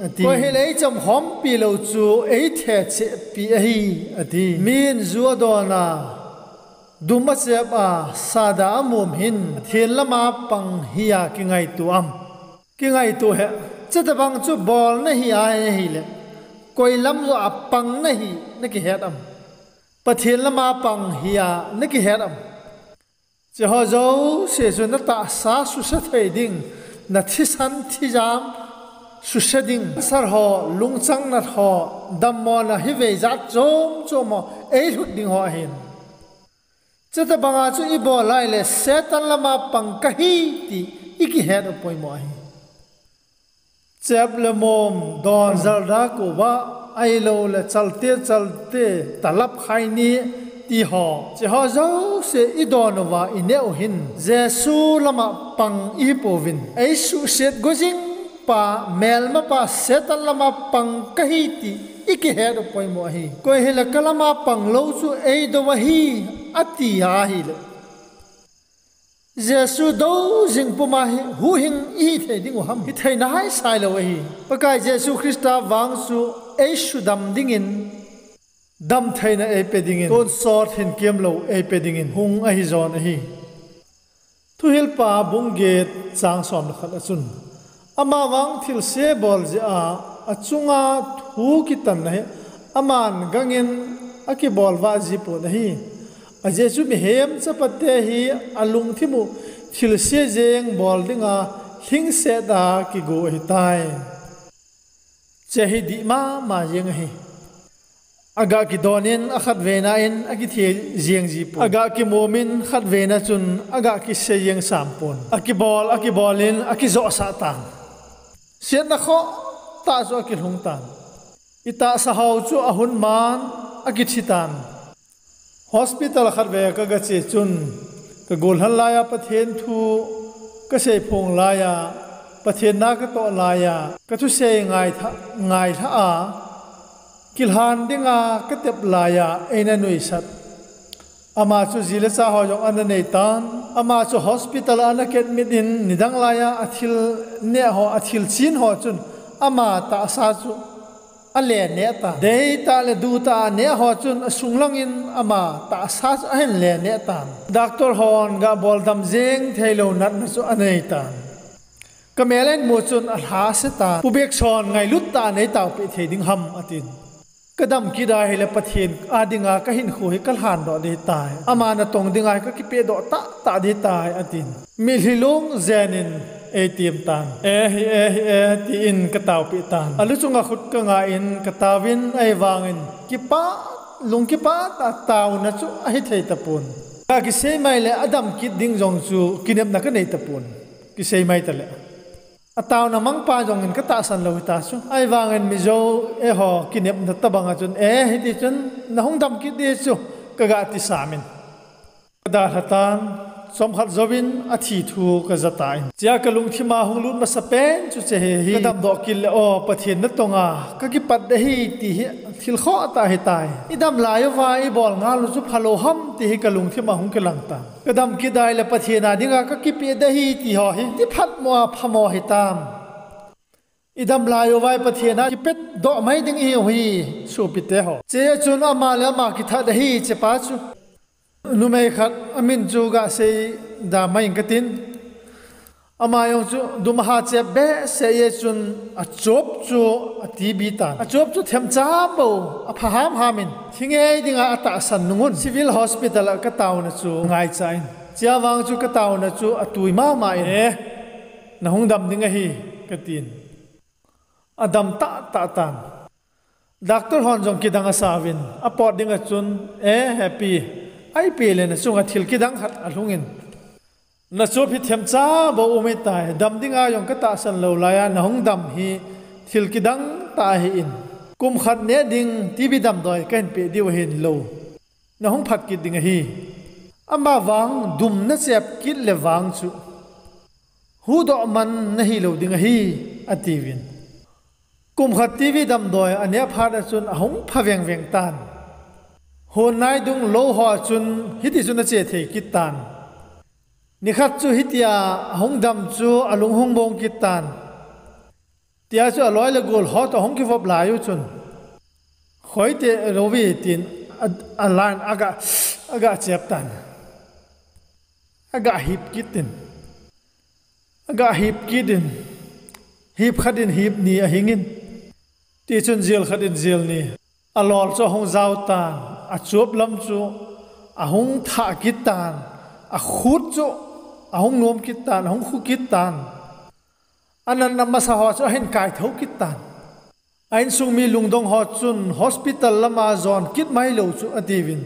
ati. Koi hile eicham khompi lou chu eithe chehpi ahi, ati. Min ju adon a, dum achep a, sada amom hin Pathen lama pang hia kingaito am? Kingaito hih. Chutobang chu bol nahi ahile, koi lam joh a pang nahi nakihet am? Pathen lama pang hia nakihet am? Cheho jouse chu natahsa suse thei ding, nathisan thijam suse ding, sar ho, lungchang nat ho, dammona hivei jat chom chom ho, eilhut ding ho ahin. Chuti banga chu ibol lai le Satan lama pang kahi ti ikihet u poimo ahi. Chep le mom, don jalda kova, ahilou le chalte chalte, talap khaini, ti ho. Cheho jouse idon uva ineh u hin Jesu lama pang ihi pouvin, eisuhset gojing pa, melmapa Satan lama pang kahi ti ikihet u poimo ahi. Koi hile kalama pang lou chu eidou ahi, ati ahile, Jesu dou jing puma hi huhhing ihi thei ding u ham? Hithei nahai sai lou ahi. Pakai Jesu Christa vang chu eisudam dingin, damtheina eipe dingin, tonsot hin kemlou eipe dingin hung ahi jon ahi. Thuhilpa bung get chang som le khat a chun, amavang thilse bol jeh a achunga thu kitanna hi aman gangin akibol vah ji pon ahi. Ajeh chu mihem chapate hi alungthim u thilse jeng bol dinga lhingset a kigo ahitai. Che hi dih mama jeng ahi. Aga kidonin akhatvei na in akithi jeng ji pon. Aga kimumin khatvei na chun aga kisei jeng sam pon. Akibol, akibol in akijohsah tan. Siatna khoh tah chu akilhung tan. Itahsa ho chu ahun man akithi tan. Hospital khatvei a kaga che chun, kagolhan laiya Pathen thu kaseiphong laiya, Pathen na katoh laiya, kathusei ngailha, ngailha a, kilhan dinga katep laiya eina nuisat. Ama chu ji le cha ho jong ana neitan, ama chu hospital a ana ketmit in nidang laiya athil neh ho, athil chin ho chun ama tahsa chu ale neh tan. Deitah le dutah a neh ho chun asung langin ama tahsa chu ahin le neh tan. Doctor hon gabol dam jeng theilou natna chu anei tan. Kamel in mu chun alhase tan. Pu Bekson ngailut tah a neitaopeh thei ding ham atin. Kadam kit ahile Pathen a dinga kahinkho hi kalhandoh ding ahitai. Ama natong dinga hi kakipehdoh tahtah ding ahitai atin. Mitlhi lung jenin eitem tan. E hi, e hi, e, tin kataopeh tan. Alu chunga khut kanga in kataovin ahivangin kipah, lung kipah tah a taona chu ahithei tapon. Aga kisei mai le adam kit ding jong chu kinepna kanei tapon. Kisei mai tale. Ataona mangpa jongin katahsan lou hita chu. Ahivangin Mizo eiho kinepna tobanga chun, e, hiti chun nahung dam kit ding chu kaga tisamin. Kadalhatan, chomkhat jouvin athi thu kaja tan. Chea kalungthima hunglut masapen chu che hi, kadamdoh kit le, o, Pathen natonga kakipat ding ahi ti hi thil khoh tah ahitai. Idam lai uva ibol ngal u chu phalou ham ti hi kalungthima hung kilang tan. Kadam kit ahile Pathen a dinga kakipeh ding ahi ti ho hi tiphatmo a phamo hitam? Idam lai uva Pathen a kipehdoh mai ding ihiu hi, sopite ho. Chea chun ama le ama kithat ahi chepa chu. Numei khat amin chu gasei da mai inge katin. Ama jong chu dum aha chep behseh jeh chun achop chu ati bi tan. Achop chu themcha bou apha hamham in, thi ngei dinga atahsan nungun Civil Hospital a kataona chu ngaicha in. Chea vang chu kataona chu atui mama in, e, nahung dam ding ahi, katin. Adam tahtah tan. Doctor hon jong kidang asauvin, apot dinga chun, e, hepi, ipi le nachunga thil kidang khat alhungin, nachop hi themcha bou um ahitai, dam dinga jong katahsan lou laiya nahung dam hi thil kidang tah ahin. Kum khat neh ding TB damdoi kahin peh diu ahin lou. Nahung phat kit ding ahi. Amavang dum nachep kit le vang chu huhdoh man nahilou ding ahi, atiuvin. Kum khat TB damdoi aneh phat a chun ahung pha vengveng tan. Hon naidung lou ho a chun hiti chun ache thei kit tan. Nikhat chu hitia ahung dam chu alung hung bong kit tan. Tia chu aloi le gol ho toh ahung kivop lai u chun, khoite louvi tin, a, alan aga, aga chep tan. Aga hip kit in. Aga hip kit in. Hip khat in hip ni ahingin. Tichun jel khat in jel ni. Alol chu ahung jao tan. Achop lam chu ahung thah kit tan. Akhut chu ahung nom kit tan. Ahung khu kit tan. Anatna masa ho chu ahin kaithou kit tan. A insung mi lungdong ho chun hospital lama jon kit mailou chu atiuvin.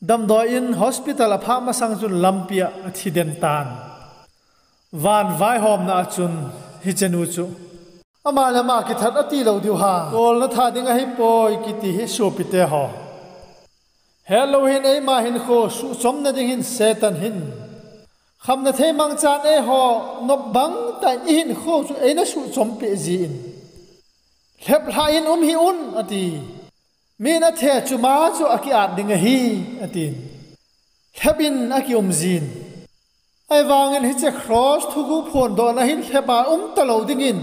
Damdoi in hospital aphah masang chun lampia athi den tan. Van vaihomna a chun hichenu chu, ama le ama kithat atilou diu ham, kolna tha ding ahipoi kiti hi sopite ho. Hetlou hin eima hinkho suhchomna ding hin Satan hin khamna thei mangchan eiho nop bangtah in ihinkho chu eina suhchompeh jin, lheplhah in um hih un ati. Min athe chuma chu akiat ding ahi, atin. Lhep in akium jin. Ahivangin hiche cross thuguh phondohna hin lhepa um talou dingin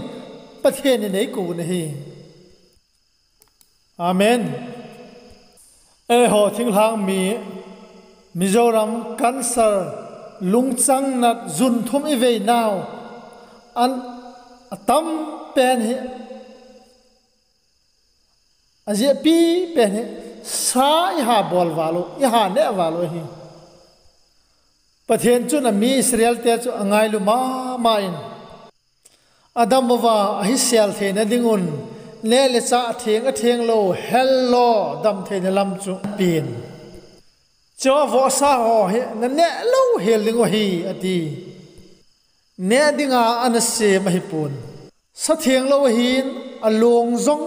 Pathen in eikou un ahi. Amen. Eiho thinglhang mi, Mizoram cancer lungchang nat jun thum iveinau, an, atam pen hi, ajehpi pen hi, sa iha bol val u, iha neh val u ahi. Pathen chun ami Israel te chu angailu mama in, adam uva ahisel theina dingun, neh le chah atheng atheng lou, hell lou, dam theina lam chu apen. Chua vohsa ho hi naneh louhel ding u ahi, ati. Neh dinga anasem ahipon. Sa thenglou ahin, along jong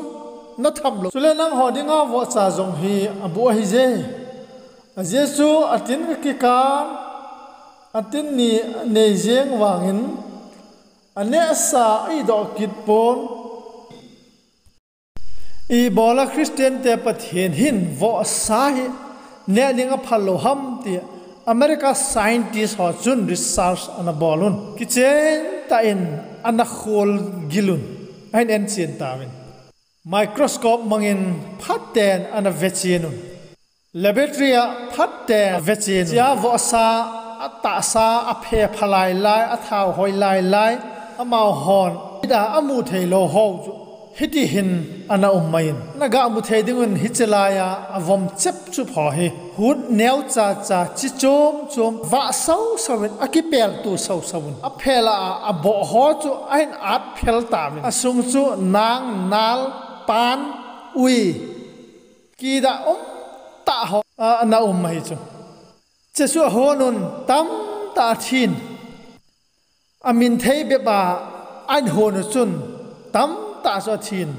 natham lou. Chule nangho dinga vohcha jong hi aboh ahije. Ajeh chu atin kakikah, atin ni anei jeng vangin, anehsa eidoh kit pon. Ibola Christian te Pathen hin vohsa hi neh ding aphal lou ham ti America scientist ho chun research anabol un. Kichen tah in anakhol gil un. Ahin enchen tauvin. Microscope mangin phaten anavechen un. Laboratory a phaten vechen un. Chua vohsa, atahsa, aphe pha lai lai, athao hoi lai lai, amahon ida amu theilou ho chu hiti hin ana um mai in. Nagah mu thei dingun hiche laiya avom chep chu pho hi, hut neo cha cha, chi chom chom, vah sau sau in, akipel tu sau sau un. Aphe lah a aboh ho chu ahin at phel tauvin. Asung chu nang, nal, pan, ui, kidah um tah ho, a, ana um ahi chu. Chechu ahon un tamtah athin. Amin thei bep a ahin hon u chun tamtah chu athin.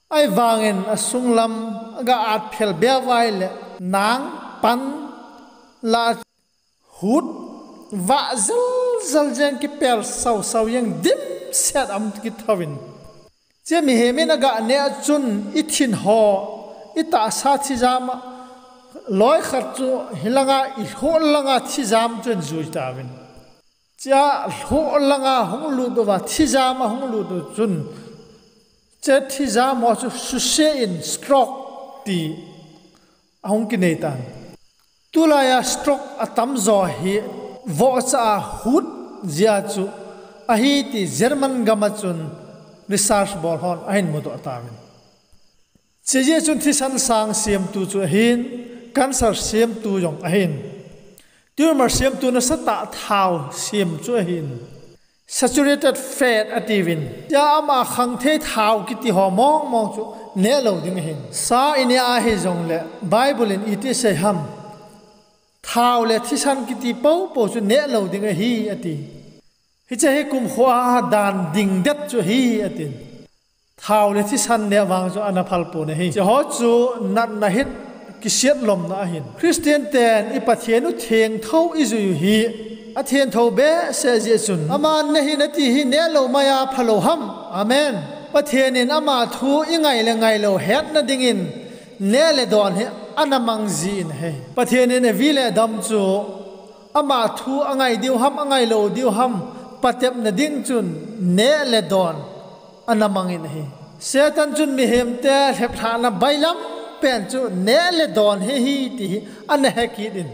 Ahivangin asunglam aga at phel beuva ahile nang, pan, lah, hut, vah jel jel jeng, kipel sau sau jeng, dimset aum kit thouvin. Chua mihem in aga neh chun ithin ho, itahsa thijam a, loikhat chu hilanga ilhoh langa thijam chu ahin jui tauvin. Chua lhoh langa hung lut uva thijam a hung lut u chun, chua thijam ho chu suse in stroke ti ahung kinei tan. Tulaiya stroke atamjo hi vohcha a hut jeh a chu ahi ti German gam a chun research bol hon ahin mudoh tauvin. Chujeh chun thisan sang semtu chu ahin, cancer semtu jong ahin, tumor semtu nasatah thao sem chu ahin, saturated fat atiuvin. Chua ama khangthei thao kiti ho mong mong chu neh lou ding ahin. Sa ineh ahi jongle Bible in iti asei ham? Thao le thisan kiti poupou chu neh lou ding ahi ati. Hiche hi kumkho a dan dingdet chu ahi atin. Thao le thisan neh vang chu ana phal pon ahi. Hiche ho chu natna hit, kiset lomna ahin. Christian ten i Pathen u thengthou ijui u hi athenthou behseh jeh chun, aman nahin ati hi neh lou mai a phalou ham? Amen. Pathen in ama thu ingai le ngailou hetna dingin neh le don hi ana mang jin ahi. Pathen in Evi le Adam chu ama thu angai diu ham, angailou diu ham patepna ding chun neh le don ana mangin ahi. Satan chun mihemte lheplhahna bailam pen chu neh le don hi ahi ti hi ana hekit in.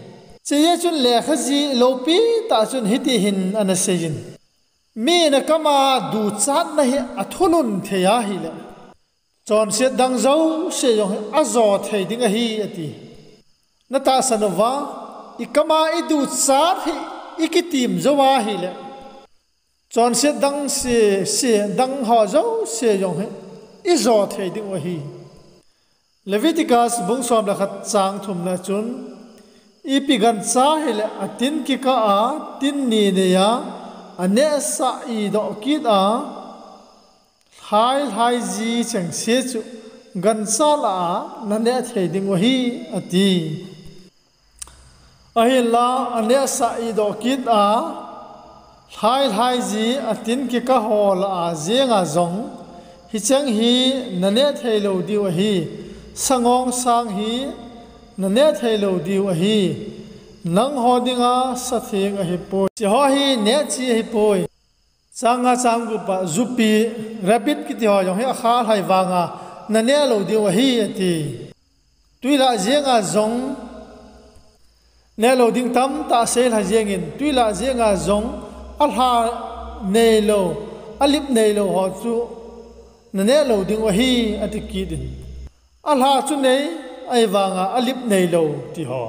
Chujeh chun lekhaji loupitah chun hiti hin ana seiyin, mi nakam a duchatna hi athunun thei ahile, chonset dang jouse jong hi ajo thei ding ahi ati. Natahsan uva, ikam a iduchat hi ikitim jou ahile, chonset dang se, se dang ho jouse jong hi ijo thei diu ahi. Leviticus bung som le khat chang thum na chun, ipi gancha hile atin kikah a, tin ni nei a, anehsah idoh kit a, lhai lhai ji chengse chu gancha lah a naneh thei diu ahi, ati. Ahinla, anehsah idoh kit a, lhai lhai ji atin kikah ho lah a jenga jong, hicheng hi naneh thei lou diu ahi, sangong sang hi naneh thei lou diu ahi, nangho dinga satheng ahipoi. Hiche ho hi neh chi ahipoi. Chang nga chang gup a jupi, rabbit kiti ho jong hi akha lhai vanga naneh lou diu ahi, ati. Tui lah jenga jong neh lou ding tamtah sei lha jengin, tui lah jenga jong alha neilou, alip neilou ho chu naneh lou diu ahi, ati kit in. Alha chu nei, ahivanga alip neilou ti ho.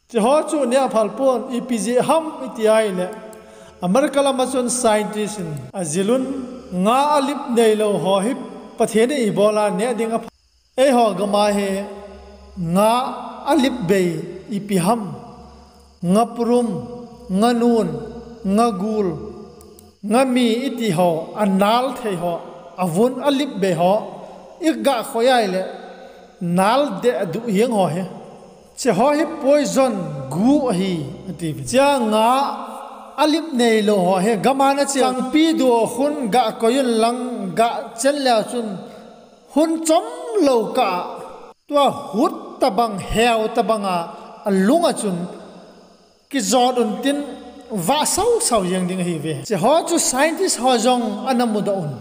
Hiche ho chu neh aphal pon, ipi jeh ham iti ahile, America lama chun scientist in ajil un, nga alip neilou ho hi Pathen in ibola neh ding aphal. Eiho gama hi nga alip bei ipi ham, ngapurum, nganun, ngagul, ngami iti ho, anal thei ho, avun alip bei ho igah khoi ahile, nal deh duh jeng ho hi, hiche ho hi poison, gu ahi, atiuvin. Hichea nga alip neilou ho hi gama nache changpi duh khun gah koi un lang, gah chen leu chun hun chomlou kah a, tua hut tobang, heu tobanga alunga chun kijot untin, vah sausau jeng ding ahiuve. Hiche ho chu scientist ho jong ana mudoh un.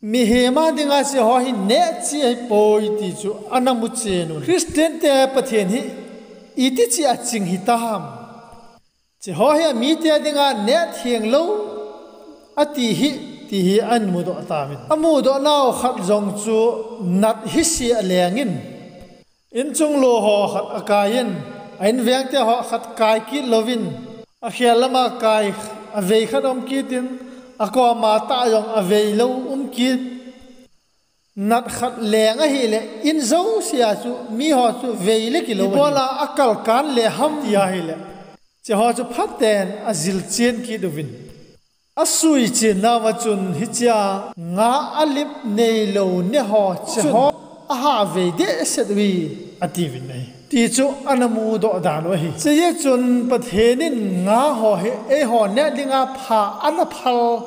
Mihem a dinga hiche ho hi neh chi ahipoi ti chu ana muchen un. Christian te Pathen hi iti cheh a ching hitam, hiche ho hi amite dinga neh theng lou ati hi, ti hi ana mudoh tauvin. Amudoh nau khat jong chu nat hise alengin, inchung lou ho khat akaiyin, a invengte ho khat kai kit louvin, akhel lama kai, avei khat um kit in, akoma tah jong avei lou um kit. Nat khat leng ahile, in jousea chu miho chu vei le kilou ahi. Ibola akalkan le ham ti ahile, hiche ho chu phaten ajil chen kit uvin. Asui chen nauva chun hichea nga alip neilou neh ho chun aha vei dehset uve, atiuvin ahi. Ti chu ana mudoh dan u ahi. Hichejeh chun Pathen in nga ho hi eiho neh dinga pha ana phal,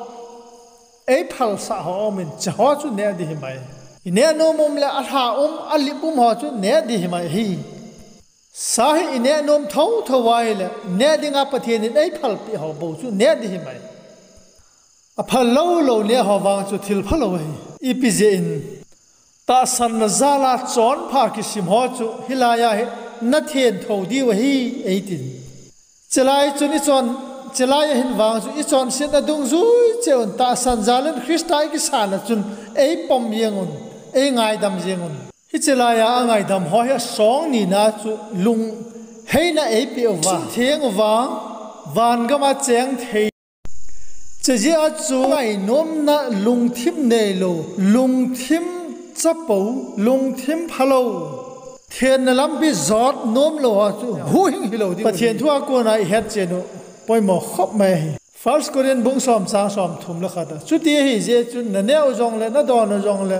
eiphalsah ho aumin, hiche ho chu neh ding himai. Ineh nom um le alha um, alip um ho chu neh ding himai ahi. Sa hi ineh nom thouthou ahile, neh dinga Pathen in eiphalpeh ho bou chu neh ding himai. Aphal lou lou neh ho vang chu thil phalou ahi. Ipi jeh in, tahsanna jala chonpha kisim ho chu hilaiya hi nathen thou diu ahi, eitin. Chulai chun ichon, chulai ahin vang chu ichonsetna dungjui cheh un, tahsan jal in Christa ikisana chun eipom jeng un, eingaidam jeng un. Hiche laiya angaidam ho hi asong nina chu lungheina eipeh uva, chingtheng uva, vangama cheng thei. Hiche jeh a chu ngainomna lungthim neilou, lungthim chapou, lungthim phalou, thenna lampi jot nomlou ho chu huhhing hilou ding. Pathen thu a kona ihet chen u poimo khop mai ahi. First Corinth bung som chang somthum le khat a, chuti ahijeh chun naneh u jongle, nadon u jongle,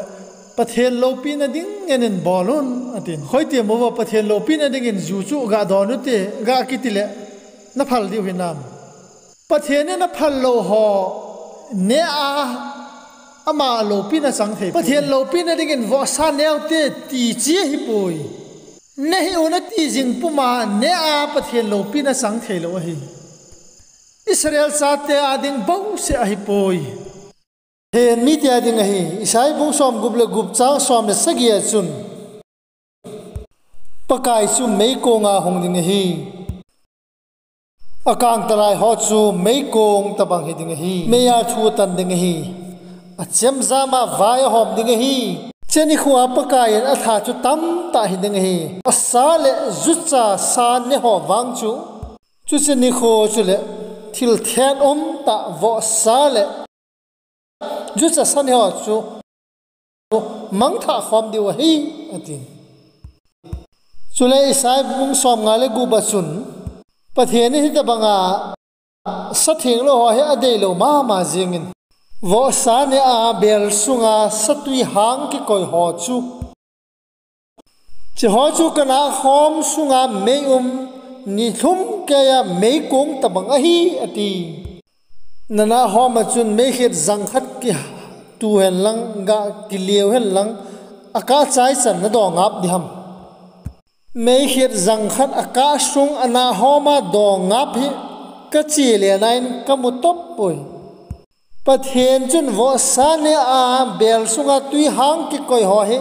Pathen loupina dingin bol un, atin. Hoitemu va Pathen loupina dingin ju chu gah don ute, gah kiti le naphal diu hinam? Pathen in aphal lou ho neh a, ama loupina chang thei. Pathen loupina dingin vohsa neute ti chi ahipoi. Neh hih un ati jing puma neh a Pathen loupina chang theilou ahi. Israel chate a ding bouseh ahipoi. Pathen mite a ding ahi. Isaiah bung somgup le gup chang som le sagi a chun, Pakai chu meikonga hung ding ahi. Akangtalai ho chu meikong tobang hiding ahi. Meiya thu atan ding ahi. Achemjama vai ahom ding ahi. Hiche nikhoa Pakaiyin atha chu tamtah hiding ahi. Asa le jucha sa neh ho vang chu, chuche nikho chule thil thet um tah vohsa le jucha san ho chu mangthah khom diu ahi, ati. Chule Isaiah bung som nga le gup a chun Pathen in hitabanga sa thenglou ho hi adei lou mama jingin, vohsa neh a bel sunga satui hang kikoi ho chu, hiche ho chu kanah khom sunga mei um, nilhum keiya meikong tabang ahi, ati. Nanah hom a chun meikhet jang khat kitu hen lang, ga kiliu hen lang, akah chai chan nadong ngap diham? Meikhet jang khat akah sung anah hom a dong ngap hi kache le nain kamu top poi. Pathen chun vohsa neh a bel sunga tui hang kikoi ho hi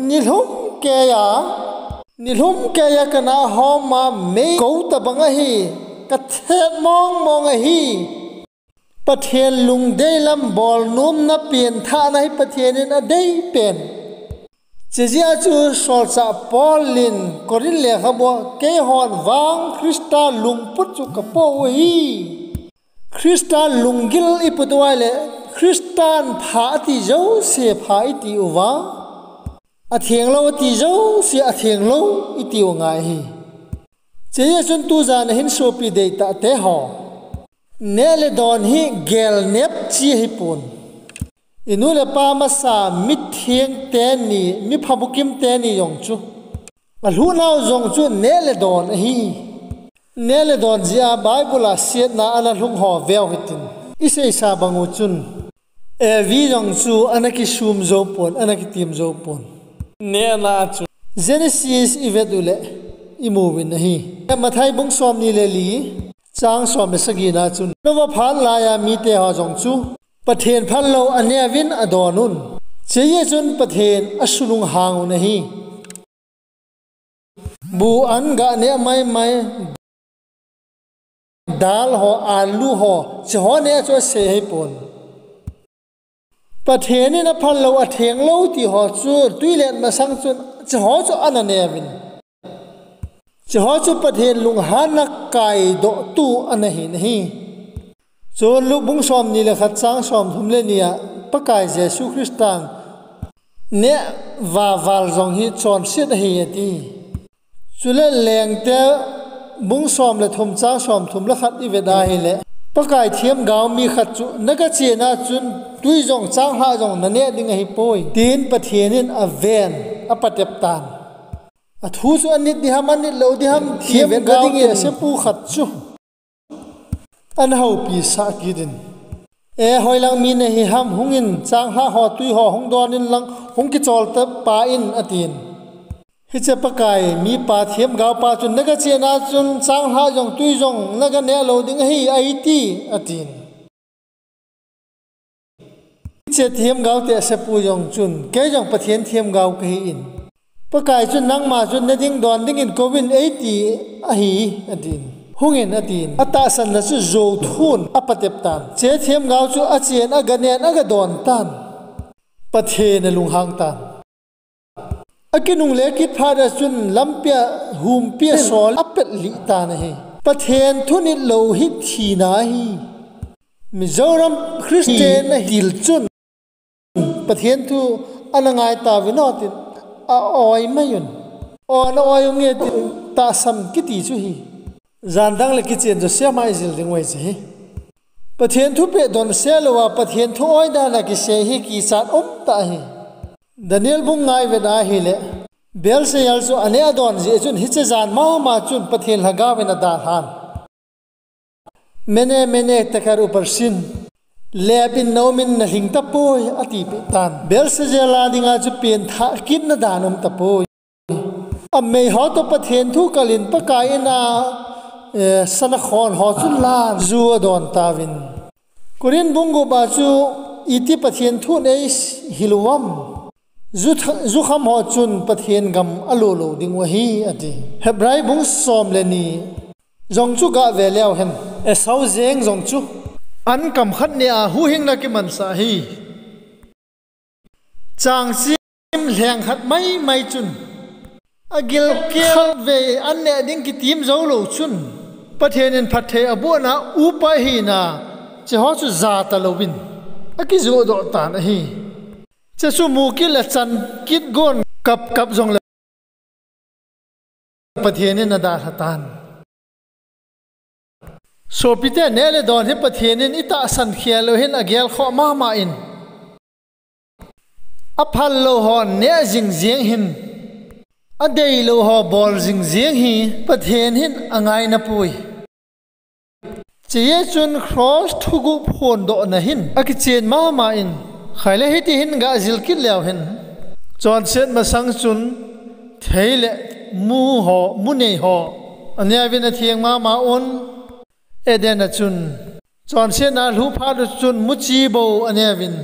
nilhum keiya, nilhum keiya kanah hom a meikong tabang ahi, kathet mong mong ahi. Pathen lungdei lam bolnomna pengthahna hi Pathen in adei pen. Hiche jeh a chu solchah Paul in Corinth lekhabu a, keihon vang Christa lungput chu kapo u ahi. Christa lunggil iput uva ahile, Christan pha ati jouse pha iti uva, athenglou ati jouse athenglou iti u ngai ahi. Hiche jeh chun tujan a hin sopi deitah te ho, neh le don hi gel nep chi ahipon. Inu le ipa masa, mitheng teni, miphabukim teni jong chu alhuhnau jong chu neh le don ahi. Neh le don jeh a Bible a siatna ana lhung ho veu hitin, iseisa bang u chun Evi jong chu ana kisum jou pon, ana kitem jou pon. Nehna chu Genesis ivet uleh imu uvin ahi. Matthai bung somni le li, chang som le sagi na chun, Noah phat laiya mite ho jong chu Pathen phallou aneh uvin adon un. Hiche jeh chun Pathen asulunghang un ahi. Bu an ga neh maimai, dal ho, alu ho, hiche ho neh chu asei ahipon. Pathen in aphallou, athenglou ti ho chu tuilet masang chun hiche ho chu ana neh uvin. Hiche ho chu Pathen lunghanna kaidoh tu ana hin ahi. Chun Luke bung somni le khat chang somthum le ni a Pakai Jesu Christan neh vaval jong hi chonset ahi ati. Chule Lengte bung som le thum chang somthum le khat ivet ahile, Pakai themgao mi khat chu, naga chena chun tui jong changlhah jong naneh ding ahipoi, tin Pathen in aven, apatep tan. Athu chu anit diham, anit lou diham, themgao ding in sepu khat chu ana houpi sah kit in, E, hoilang mi nahi ham, hungin changlhah ho, tui ho hung don in lang, hung kichol ta pa in, atin. Hiche Pakai mipa themgao pa chun, naga chena chun changlhah jong tui jong naga neh lou ding ahi, aiti, atin. Hiche themgao tehsepu jong chun, kei jong Pathen themgao kahi in, Pakai chun nangma chun nading don dingin kouvin eiti ahi, atin. Hungin, atin. Atahsanna chu jou thun apatep tan. Hiche themgao chu achen, aga nen, aga don tan. Pathen alunghang tan. Akinungle kit phat a chun lampia humpia sol apet lih tan ahi. Pathen thunit lou hi thina ahi. Mizoram Christian ahil chun Pathen thu ana ngai tauvin o tin, a-oi mai un. O, na oi u nge tin, tahsan kiti chu hi. Jandang le kichen chu sema ijil ding u ahi chu hi. Pathen thupeh don seh louva Pathen thu oi dan a kisei hi kichat umtah ahi. Daniel bung nga ivet ahile, Belshazzar chu aneh adon jeh chun hiche jan mama chun Pathen lhagao in adalhan. Mene, mene, tekel, upharsin. Lepin naum in nalhing tapoi, atipeh tan. Belshazzar a dinga chu pengthah kitna dan um tapoi. Amei ho toh Pathen thu kalin Pakai in a, eh, sana khon ho chu lan ju adon tauvin. Korin bung gup a chu iti Pathen thun eihil uvam. Ju tha-, jukham ho chun Pathen gam alo lou ding u ahi, ati. Hebrai bung som le ni jong chu gave leu hen. Esau jeng jong chu an kam khat neh a huhhingna kimansah ahi. Chang chim lheng khat maimai chun agilkel khat vei an neh ding kitim jou lou chun Pathen in phatthei abohna upa ahina, hicheho chu jatalouvin akijohdoh tan ahi. Hiche chu mu kit le chan kit gon kap kap jongle Pathen in adalha tan. Sopite, neh le don hi Pathen in itahsan khel u hin agelkhoh mama in. Aphal lou ho neh jing jeng hin, adeilou ho bol jing jeng hi Pathen hin angainapoi. Hiche jeh chun cross thuguh phondohna hin akichen mama in, khaile hiti hin gajil kit leu hen, chonset masang chun thei le mu ho, mu nei ho aneuvin atheng mama un. Eden a chun chonsetna alhuh phat u chun muchi bou aneuvin,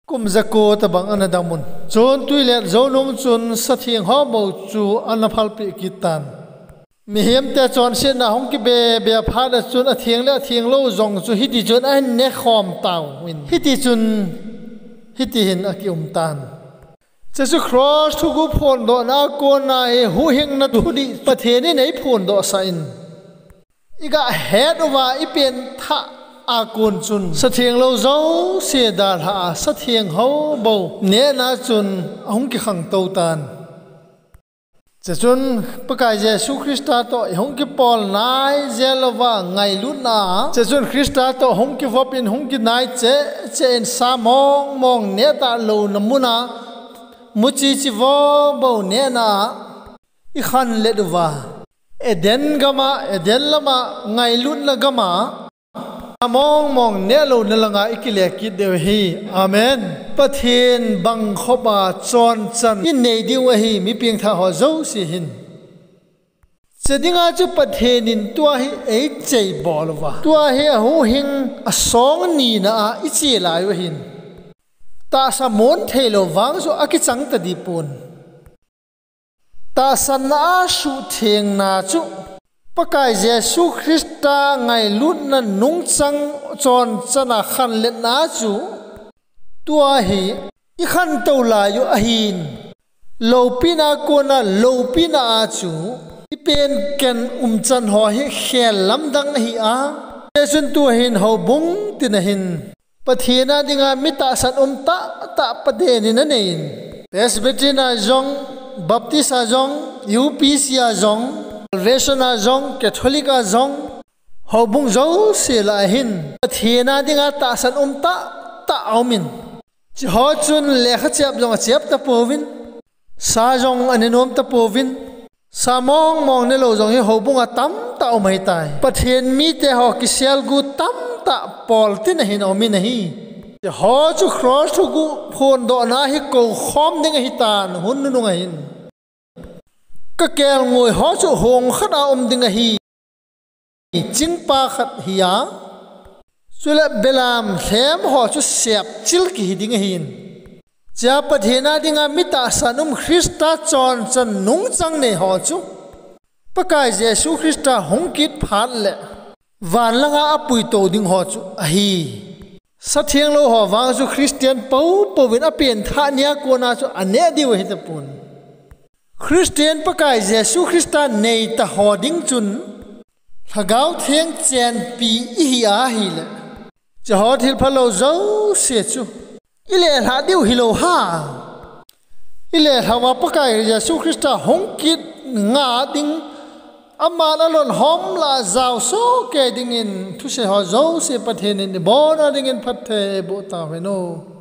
kum jako tobang ana damun. Chun twilet jou nung chun satheng ho bou chu ana phalpeh kit tan. Mihemte chonsetna hung kibe be phat a chun atheng le atheng lou jong chu hiti chun ahin nekhom tauvin, hiti chun hiti hin akium tan. Hiche chu cross thuguh phondohna a kona hi huhhingna thudih Pathen in eiphondohsah in, igahet uva ipenthah a kon chun satheng lou jouse dalha a, satheng ho bou nehna chun ahung kikhangtou tan. Hiche chun Pakai Jesu Christa toh ihung kipol nai jel louva ngailutna a, hiche chun Christa toh hung kivop in hung kinai cheh cheh in sa mong mong neh talouna muna, muchi chi vo bou nehna a ikhanlet uva, Eden gam a, Eden lam a, ngailutna gam a, sa mong mong nehlouna langa ikile kit diu ahi. Amen. Pathen bangkhop a chonchan inei diu ahi, mi pengthah ho jouse hin. Hiche dinga chu Pathen in tua hi eichei bol uva, tua hi ahuhhing asong nina a iche lai u ahin, tahsa mon theilou vang chu akichang tadih pon. Tahsanna a suhthengna chu Pakai Jesu Christa ngailutna nungchang chonchan a khanletna chu tua hi ikhantou lai u ahin, loupina kona loupina a chu ipen ken umchan ho hi khel lamdang ahi a. Hichun tua hin houbung tina hin Pathen a dinga mi tahsan um tahtah Pathen in anei in, Presbyterian a jong, Baptist a jong, U P C a jong, Salvation a jong, Catholic a jong, houbung jouse lah a hin Pathen a dinga tahsan um tahtah aumin, hicheho chun lekha chep jong achep tapouvin, sa jong ane nom tapouvin, sa mong mong nelou jong hi houbunga tamtah um ahitai. Pathen mite ho kiselgu tamtah poltin ahin aumin ahi. Hicheho chu cross thuguh phondohna hi koukhom ding ahitan, hun nunung ahin. Kakelngoi ho chu hong khat a um ding ahi, chingpa khat hi a, chule belam lhem ho chu sepchil kihi ding ahin, hichea Pathen a dinga mi tahsan um Christa chonchan nungchang nei ho chu Pakai Jesu Christa hung kit phat leh van langa apuitou ding ho chu ahi. Satheng lou ho vang chu Christian poupou vin apenthah nia kona chu aneh diu ahitapon. Christian Pakai Jesu Christa neita ho ding chun Lhagao Theng chenpi ihi ahile, hicheho thilphalou jouse chu ilelhah diu hilou ham? Ilelhah uva Pakai Jesu Christa hung kit nga ding, aman alonhom lah a jao sohkei dingin thusei ho jouse Pathen in ibona dingin phatthei eiboh tauhen o.